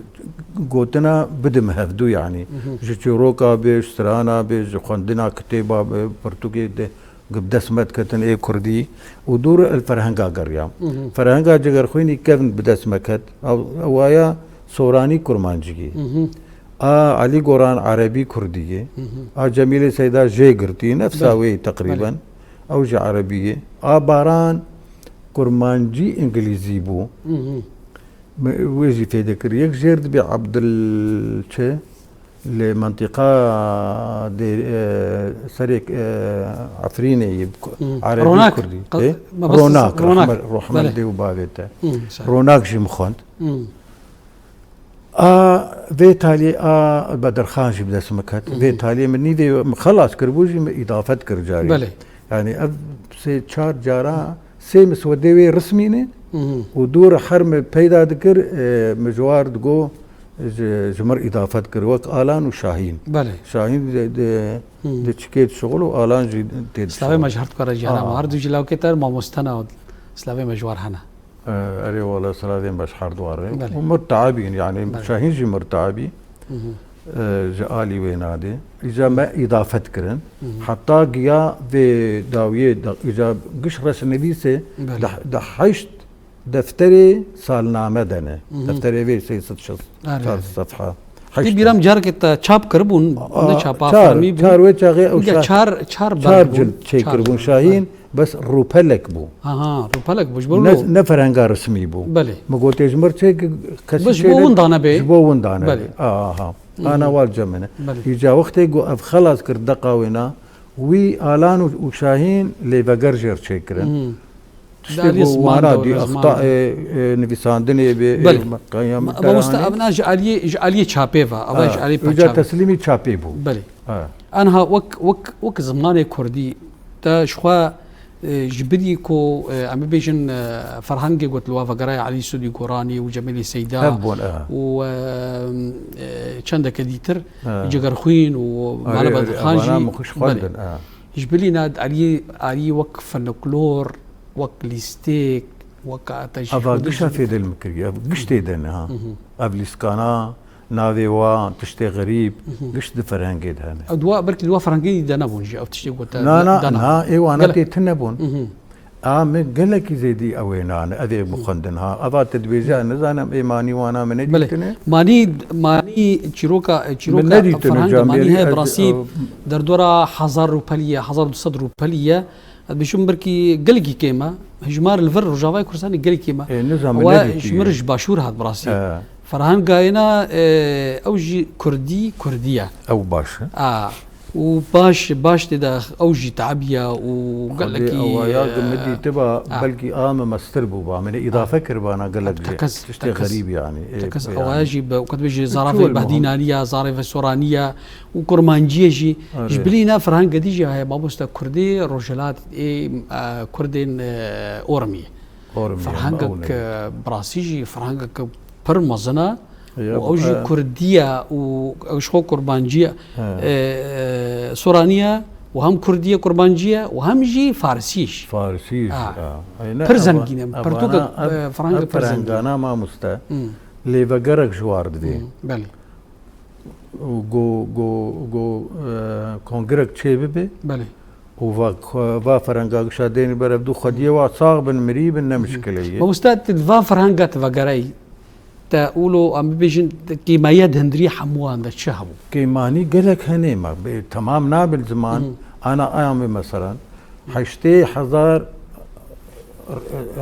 gotina bidim hevdû, yanî Mhm. ji çîroka bê, ji strana bê, ji xwendina kitêba bê, pirtûkê de, bi dest me diketin ê kurdî û dûr li ferhenga geriya. Mhm. Ferhenga Cegerxwînî kevn bi dest me ket, ew, ewaya soranî kurmancî. Mhm. A Elî Goran erebî kurdî ye. Hı hı. A Cemîlê Seyda jê girtî, nefsa Belê. wê teqrîben. Belê. Ew jî erebî ye. A Baran kurmancî îngilîzî bû. Hı hı. Me-, wê jî fêde kir. Yek jêr dibê Abdil çi? Li mentiqa dê, e, serê, e, Efrînê yê, Hı. erebî Ronak. kurdî. Qe-, E? me bes Ronak, Ronak. rehmet, rehmet Belê. dê û bavê te. Hı, sağ ol. Ronak jî min xwend. Hı. A vê taliyê a Bedirxan jî bi dest min ket. Hı hı. Vê taliyê min nîvê min xelas kiribû jî min îdafet kir carî. Belê. Yani ev sê çar cara sê miswedê wê rismî ne Hı hı. û dû re her min peyda dikir, e, min ji war digo ji, ji mir îdafet kir wek Alan û Şahîn. Belê. Şahîn di, di, Hı. di çikê dişixul û Alan jî tê Slavê dişixul. me ji her dikare jî hene. Aa. Her du jî lawkê te mamoste ne û slavê me ji war hene. E, erê wala silavên me ji her dwarê. Belê. Û murteabîn, yani Belê. Şahîn jî murteabî, Hı hı. e, ji alî wê nadê. Îca me îdafet kirin. Hı hı. Heta giya vê dawiyê de, îca giş reşnivîsê Belê. deh, deh heşt defterê salname de ne. Hı hı. Defterê vê sê sed şeş, Erê. çar sefha. Heşt Ê bîram careke te çap kiribûn, Aa, ne çapa çar, fermî bû. çar wê çaxê ew Ge şa-, çar, çar bend çar bûn. cilt çêkiribûn Çar bend, Şahîn. belê. Bes rûpelek bû. Aha, rûpelek bû, ji bo Ne, wilo. ne ferhenga resmî bû. Belê. Min gotê ji mir çê ki kesî Bes ji çê bo ne-, winda nebe. ji bo winda nebe. Belê. Aha. Hı hı. Ana wal cemine. Belê. Îca wextê ku ev xelas kir deqa wêna, wî Alan û, û Şahîn lê veger jêr çêkirin. Hı. Tiştê Dalî ku ziman wana de dî, were, ziman axta, de. e, e, nivîsandinê bê, e, Belê. me-, qeyam Ma-, me-, mamoste, ev na ji aliyê, ji aliyê çapê ve, ava Ha, ji aliyê uca pêçav. teslîmî çapê bû. Belê. Ha. Anha wek, wek, wek zimanê kurdî, te ji xwe, e, ji birî ku, e, em bibêjin, e, ferhengê got li wa vegeraya Elî Sûdî Goranî û Cemîlî Seyda Hev bûn, e. û, e, e, çendeke dîtir, E. Cegerxwîn û Erê, Mala erê, Bedirxan evana jî, min xwe ji xwe belê. didin, e. Ji bilî na aliyê, aliyê wek folklor, wek lîstik, wek ata jî Eva xwe gişa dizî. fêdil min kiriye, ev giş tê de ne, ha. Hı hı. Ev lîskana, navê wa, tiştê xerîb, Hı hı. giş di ferhengê de hene. Ew di wa, belkî di wa ferhengê de nebûn jî, ev tiştê ku te Na, na, dana. na, ê wana Gelek. tê tune bûn. Hı hı. A min gelekî zêdî ew ê nane, ev ê min xwendin, ha. Eva te dibêje, ez nizanim, ê manî wana min Belê. nedîtine. Manî, manî çîroka, çîroka Min nedîtine ferheng de manî Camêrî, heye, ez, bi rastî ew derdora hezar rûpelî ye, hezar û du sed rûpelî ye. Ez bêjim belkî gelekî kêm e. Hejmar li vir Rojavayê Kurdistanê gelekî kêm e. Ê, nizam Ew e nedîtiye. ji mir ji başûr hat bi rastî. He. Ferhenga yena, e, ew jî kurdî, kurdî ye. Ew baş e. A, û baş, baş tê de ew jî tebiye û Xwedê gelekî, ew ya e, ku min dîtiba, a. belkî a me mestir bû ba. Min îdafe kiribana gelek jî. Tekez, Tiştê tekez. xerîb yani. Ê, Tekez yani. ew ya jî be, qet bêjî Çi zaravê wil muhim? Behdînaniye, zaravê Soranî ye. û kurmanciyê jî, Erê. ji bilî ne ferhengê dî jî heye, mamoste, kurdê rojhilat ê, e, kurdên, e, Ormiyê. Ormiyê, Ferhengek, ew ne. e, bi rastî jî ferhengek pir mezin e Ya, û ew jî e. kurdî ye û ew ji xwe kurmancî ye, He. e, e, soranî ye û hem kurdî ye, kurmancî ye û hem jî farsî jî. Farsî jî, Ha. ha. Ay, ne, Pir eva-, zengîn e, evana, pirtûkek, ev, e, ferhengek ev pir zengîn e. ferhengana mamoste, Hmm. lêvegerek ji war divê. Hmm, belê. û go, go, go, e, kongrek çê bibe Belê. û va, va ferenga gişa dênî berev dû xwediyê wa sax bin, mirî bin, ne mişkile ye. Mamoste, tu va ferenga tu vegerey, te ûlo, em bibêjin, kêmaya di hundirî hemûyan de çi hebû? Kêmanî gelek hene, me bê, temam nabin ziman. Hı hı. Ana aya me meselan, heştê hezar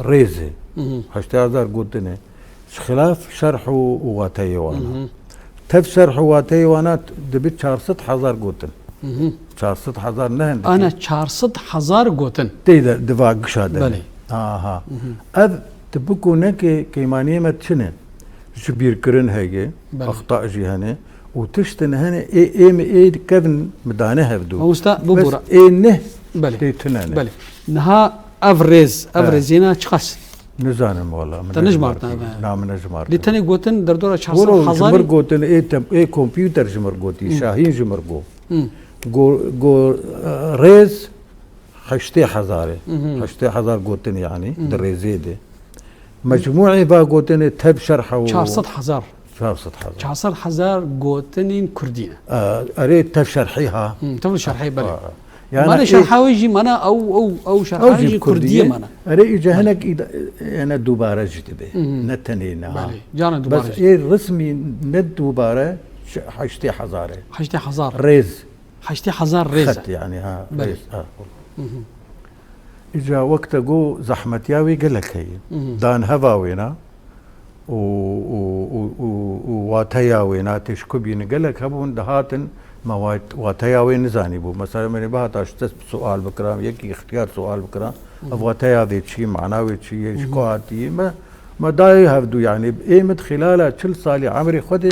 rêz e. Hı hı. Heştê hezar gotin e. Ji xilaf şerh û, û wateyê wan e. Hı hı. Tev şerh û wateyê wan e, dibe çar sed hezar gotin. Hı hı. Çar sed hezar ne hindik e. Ana çar sed hezar gotin. Tê de, di va gişa de. Belê. Aha. Hı hı. Ev ti biko neke kêmaniyê me çi ne? Ji bîrkirin heye, Belê. axta jî hene. Û tiştin hene, ê, ê mi ê kevin mi dane hevdû. Mamosta, bibûre. Bes ê neh Belê. tê tune ne. Belê. Niha ev rêz, ev He. rêzêna çiqas? Nizanim wala, min Te nejmartine, nejmartine. Na, min nejmartine. Lê tenê gotin derdora çar sed Wilo ji hezarî? mir gotin, ê tem-, ê kompûter ji mir gotî, Hı. Şahîn ji mir got. Hı. Go, go, e, rêz heştê hezar e. Hı hı. Heştê hezar gotin yani, Hı. di rêzê de. Mecmûê va gotinê tev şerha û Çar sed hezar. Çar sed hezar. Çar sed hezar gotinên kurdî ne. E, erê tev şerhî ha. Hı, tev şerhî, belê. Ha, ha. Yani Mane ê- şerha wê jî mane ew, ew, ew şerha Ew wê jî jî kurdî kurdî ye. ye mane. Erê îca Belê. hinek îda-, yani dubare jî dibe. Hı hı. Ne tenê niha. Belê. Canan dubare Bes jî. ê resmî ne dubare Heştê hezar e. Heştê hezar. Rêz. Heştê hezar rêz e. Xet yani, ha, Belê. Rêz, ha. Hı hı. Îca wek te got, zehmetiya wê gelek heye. Hı hı. Dan heva wêna û, û, û, û, û wateya wêna têşkubîne gelek hebûn, dihatin me wat-, wateya wê nizanîbû. Mesela, min ê bihata ji te sual bikiram, yekî ixtiyar sual bikiram, Hı hı. ev wateya vê çi, mana wê çi ye, ji Hı hı. ku hatiye? Me, me dayê hevdû, yani, ê min di xilala çil salî emrê xwe de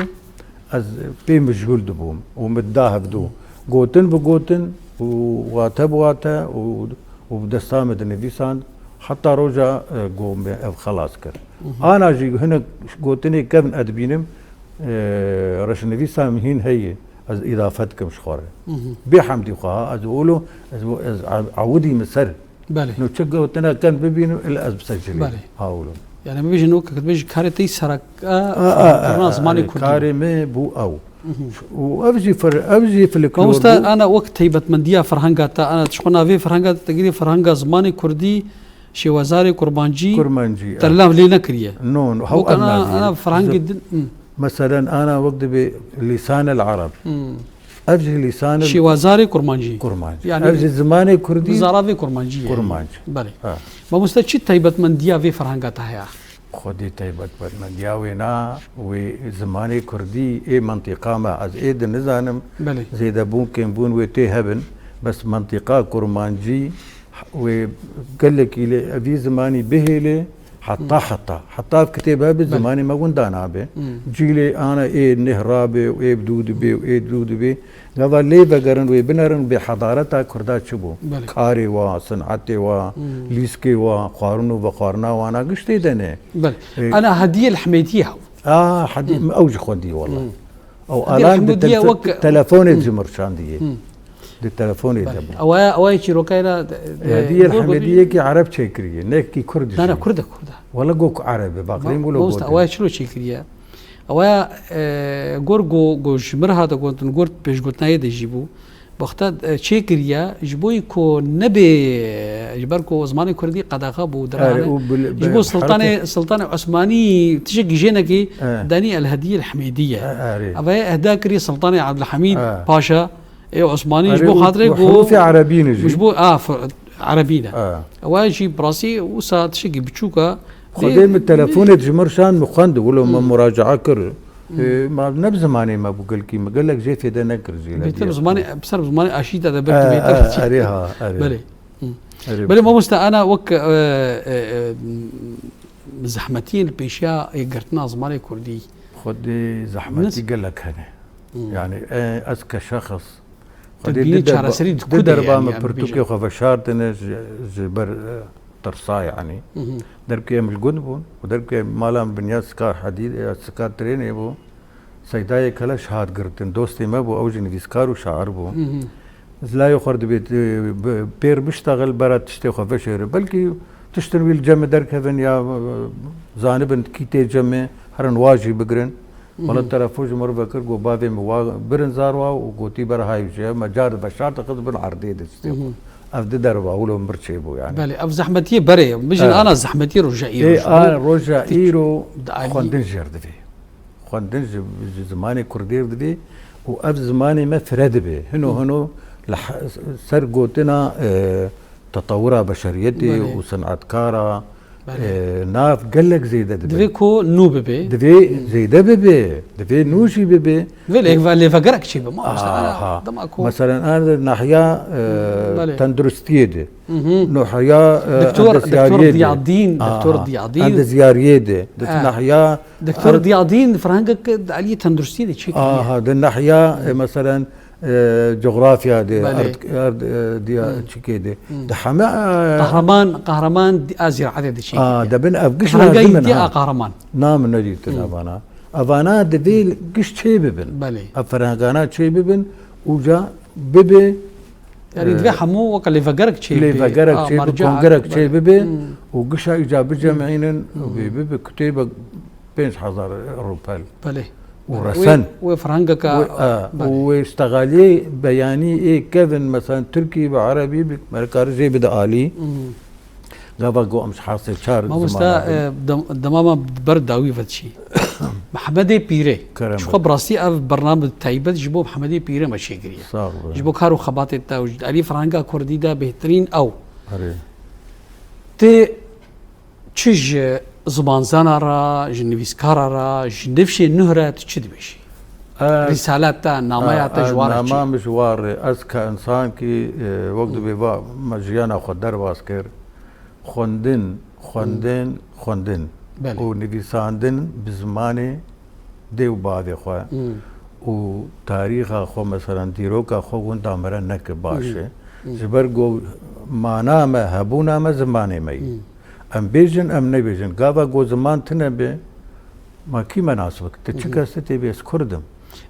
ez pê mijhûl dibûm û min da hevdû. Gotin bi gotin û wate bi wate û, û bi desta min dinivîsand, heta roja, e, ku min ev xelas kir. Hı hı. Ana jî hinek gotinê kevn ez dibînim, e, reşnivîsa min hîn heye, ez îdafe dikim ji xwe re. Hı hı. Bê hemdî xwe ha, ez wilo, ez, ez ew-, ewidî min ser. Belê. No çi gotina ken bibînim, il ez bisecilî. Belê. Hawlo. Yani bibêjin wek dibêjin karê te serek, a, A, a, a, a, zimanê a, kurdî. Karê me bû ew. Mhm. Û ev jî fir-, ev jî filiklor Mamoste, bû. Ana wek taybetmendiya ferhenga te, ana tişkona vê ferhenga te, te girê ferhenga zimanê kurdî, şêwazarê kurmancî, Kurmancî, te e. Lav lê nekiriye. No, no, hew Wek ana, ev navî. Ana ferhengê Z-, din, hı. Meselen, ana wek dibê lîsanel ereb. Hmm. Ev jî lîsanê Şêwazarê kurmancî. Kurmancî. Yani Ev jî zimanê kurdî. Bi zaravê kurmancî ye. Kurmancî. Belê. Ha. Mamoste, çi taybetmendiya vê ferhenga te heye? Xwedî taybetmendiya wê na, wê zimanê kurdî ê mentiqa me, ez ê di nizanim, Belê. Zêdebûn, kêmbûn wê tê hebin, bes mentiqa kurmancî wê gelekî lê evî zimanî bihêlê, Heta, Hmm. heta. Heta ev kitêb hebe Belê. Zimanê me winda nabe. Hmm. Cîlê ana ê neh rabe û ê bi dû dibe û ê dû dibe. Gava lê vegerin wê binerin bê hedareta kurda çi bû? Belê. Karê wa, sinetê wa, Hmm. lîskê wa, xwarin û vexwarina wana giş tê de ne. Belê. E, Ana Hediyê li Hemêdiyê hew. A, Hedî-, Hmm. ew jî xwendî wela. Hmm. Ew Hediyê alan di Hemêdiyê telefo-, wek telefonê Hmm. ji min şandiye. Hmm. Di telefonê de Belê. bû. Ew aya, ew aya çîrokayê de, de, Hediyê got, got, Hemediyekî Ereb çêkiriye, nekî Kurd Na, na, jî. Kurd e, Kurd e. Wele got ku Ereb e, baqlîm Ma-, wilo Mamoste, gotin. Ew aya çilo çêkiriye? Ew aya, e, gor go, go ji mir hate gotin, gor pêşgotinayê de jî bû. Wexta, e, çêkiriye, ji bo ku nebê, ji ber ku zimanê Kurdî qedexe bû, Erê, dirane. û bil-, Ji bi bo Sultanê, herkê Sultanê Osmanî tiştekî jênekê E. danî El Hediyê El Hemêdiyê. E, erê. Ev aya ehda kiriye Sultanê Ebdulhemîd E. Paşa. Ê Osmanî ji Erê, bo û, xatirê û ku herûfê erebî ne jî. ji bo, a, f-, erebî ne. E. Ewa jî bi rastî wisa tiştekî biçûk e. Xwedê Dê min telefonê ji min şand, min xwend, wilo me Hmm. muracae kir. Hmm. Ê, ma ne bi zimanê me bû gelkî, min gelek jê fêde nekir jî. Bêtir bi zimanê, bi ser bi zimanê aşîta de belkî E, bêtir e, çi. Erê ha, erê. Belê. Hmm. Erê. Belê mamoste, ana wek, e, e, e, zehmetiyên li pêşiya ê girtina zimanê kurdî. Xwedê zehmetî Nas- gelek hene. Hmm. Yani, e, ez ke şexs, Tu Xwedê dibînî di derba, çareserî di di ku de derba ye, min yani, pirtûkê bêje. xwe veşartine ji, ji ber, e, tirsa, yani. Hı hı. Derkê em li gund bûn û derkê mala min binya sika hedî-, e, sika trênê bû. Seydayê Keleş hat girtin. Dostê me bû, ew jî nivîskar û şair bû. Hı hı. Zilayê xwe dibê, e, bi-, pêr biştexil, bera tiştê xwe veşêre. Belkî tiştin wî li cem me derkevin ya, e, zanibin kî tê cem me, herin wa jî bigirin. Wala Mhm. telefon ji min re vekir, got, "Bavê min wa birin zar wa û gotî ber hay jî me car veşart xist bin erdê de stê." Mhm. Ev di derva wilo mir çêbû yani. Belê, ev zehmetiyê berê ye. Bijin Evet. ana zehmetiyê roja îro Ê, ji bo a roja îro di alî xwendin jêr divê. Xwendin ji, ji zimanê kurdî re divê û ev zimanê me fire dibe. Hino Hı. hino li he-, ser gotina, e, tetewira beşeriyetê Belê. û sinetkara, Belê. e, nav gelek zêde dibe. Divê ku nû bibe. Divê Hı. zêde bibe. Divê nû jî bibe. Vê lê, lêvegerek çêbe. Ma işte Aha. ana dema ku Meselen, ana nahiya, e, Belê. tenduristiyê de. Hı hı. Nahiya, e, Doktor, doktor endeziyariyê de. Diyadîn, Aha. doktor Diyadîn. Endeziyariyê de. Di Eh. nahiya Doktor Er- Diyadîn ferhengek di aliyê tenduristiyê de çêkiriye. Aha, di nahiya, e, meselen, e, cografya de, Belê. erd, erd, e, diya Hı. çikê de. Hı. Di heme, e, Qehreman, qehreman di-, a zîraetê de çêkiriye. A, dibin ev giş Ferhenga lazim in, yîtiye ha. a qehreman. Na min nedîtin Hı. evana. Evana divê giş çê bibin. Belê. Ev ferhengana çê bibin, uca bibe, Yani e, divê hemû weke lêvegerek çê bibe. lêvegerek A, çê bibe, merca kongerek bibe. çê bibe Hmm. û gişa îca bicemînin û Hmm. vê bibe kitêbek pênc hezar rûpel. Belê. Û Belê. resen. Wê, wê ferhengeke Wê, e, Belê. û wê îştexaliyê beyanî ê kevin, mesela Tirkî bi Erebî bi, me kar jê bide alî. Hmm. Gava got em ji hesê çar Mamosta, zimana bin. E, dem-, dema me ber dawî ve diçî. Mihemedê Pîrê. Kerem Ji be. Xwe bi rastî ev bername taybet ji bo Mihemedê Pîrê me çêkiriye. Sax be. Ji bo kar û xebatê te û ji alî ferhenga kurdî de bêhtirîn ew. Erê. Tê çi ji zimanzana re, ji nivîskara re, ji nifşê nuh re tu çi dibêjî? Ez, Rîsalet te, nameya te ji ez war re çi? Nama min ji war re. Ez ke însan kî, e, wek dibê va me jiyana xwe derbas kir. Xwendin, xwendin, xwendin. Belê. Û nivîsandin bi zimanê dê û bavê xwe. Hmm. Û tarîxa xwe, meselen, dîroka xwe winda me re neke baş Hmm. e. Hmm. Ji ber ku mana me, hebûna me zimanê me yî. Hmm. Em bêjin, em nebêjin. Gava ku ziman tune be, ma kî me nas bike? Ti çi Hı hı. kes te tê bê? Ez Kurd im.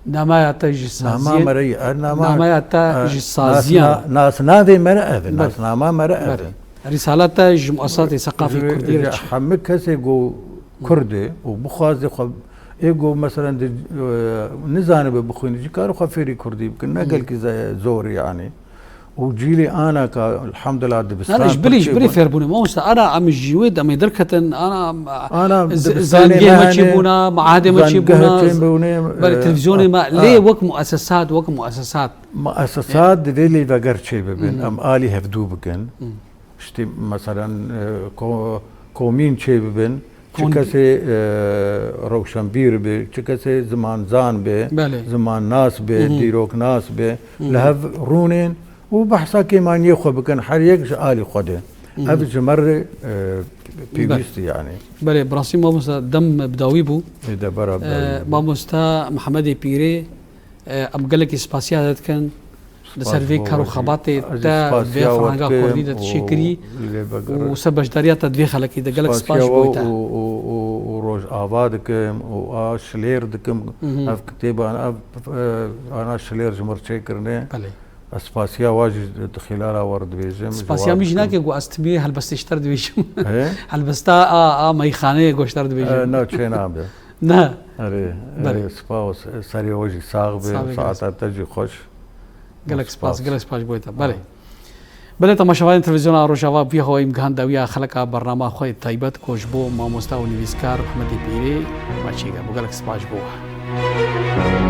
Namaya te ji Nama saziyê, me re yî. Er nama, namaya te e, ji nas-, saziyan. na-, nasnavê me re ev e. Belê. Nasnama me re ev e. Belê. Rîsala te ji muesesatê seqafê Ji, kurdî re ji çi? hemî kesê ku Kurd e û bixwaze xwe, ê ku, meselen, di, e, nizanibe bixwîne, jî kare xwe fêrî kurdî bikin. Ne Hı. gelkî ze-, zor e, yanî. Û cîlê ana ka, elhamdulillah, dibistan Nana, ji bilî, ji pir bilî çêbûn. fêrbûne. Mamosta, ana em ji wê demê derketin, ana, em, Ana z-, dibistanê zengê me me çê hene, bûna, maadê me çê zengeh bûna, çê bûne, belê, e, televîzyonê me, a, lê a. wek muesesat, wek muesesat. Muesesat E. divê lêveger çê bibin. Hı hı. Em alî hevdû bikin. Hı. Îşte, meselen, e, ko-, komîn çê bibin. Çi Kon- kesê, e, rewşenbîr be, çi kesê zimanzan be, Belê. zimannas be, Hı hı. dîroknas be, Hı hı. li hev rûnên û behsa kêmaniyê xwe bikin, her yek ji alî xwe de. Hı hı. Ev ji me re, e, pêwîst e, Belê. yanî. Belê, bi rastî mamosta dem bi dawî bû. Ê de bera bi E, dawî bû. Mamosta Mihemedê Pîrê, e, em gelekî spasiya te dikin. Li ser Spas vê bo kar û we jî. xebatê Ez jî te vê spasiya we ferhenga dikim kurdî de û tişî kirî lê veger- û ser beşdariya te di vê xelekî de gelek spas Spasiya ji bo we te. û, û, û, û Rojava dikim û a Şilêr dikim. Mhm. Ev kitêban, ev, e, ana Şilêr ji mir çêkirine. Belê. Ez spasiya we jî di xîlala we re dibêjim, ji Spasiya we min jî dikim. nake ku ez timî helbestê ji te re dibêjim. He? Helbesta a, a meyxaneyê ku ji te re dibêjim. E, na, çê nabe. Na. Erê, Belê. erê, spas, serê we jî sax be, Sax be, saeta te jî xweş. Gelek spas, Spas. gelek spas ji bo te. Belê. Belê, temaşevanên televîzyona Rojava, bi hawayî em gihanda wiya xeleka bernama xwe yê taybet ku ji bo mamosta û nivîskar Mihemedê Pîrê me çêkir bû. Gelek spas ji bo we.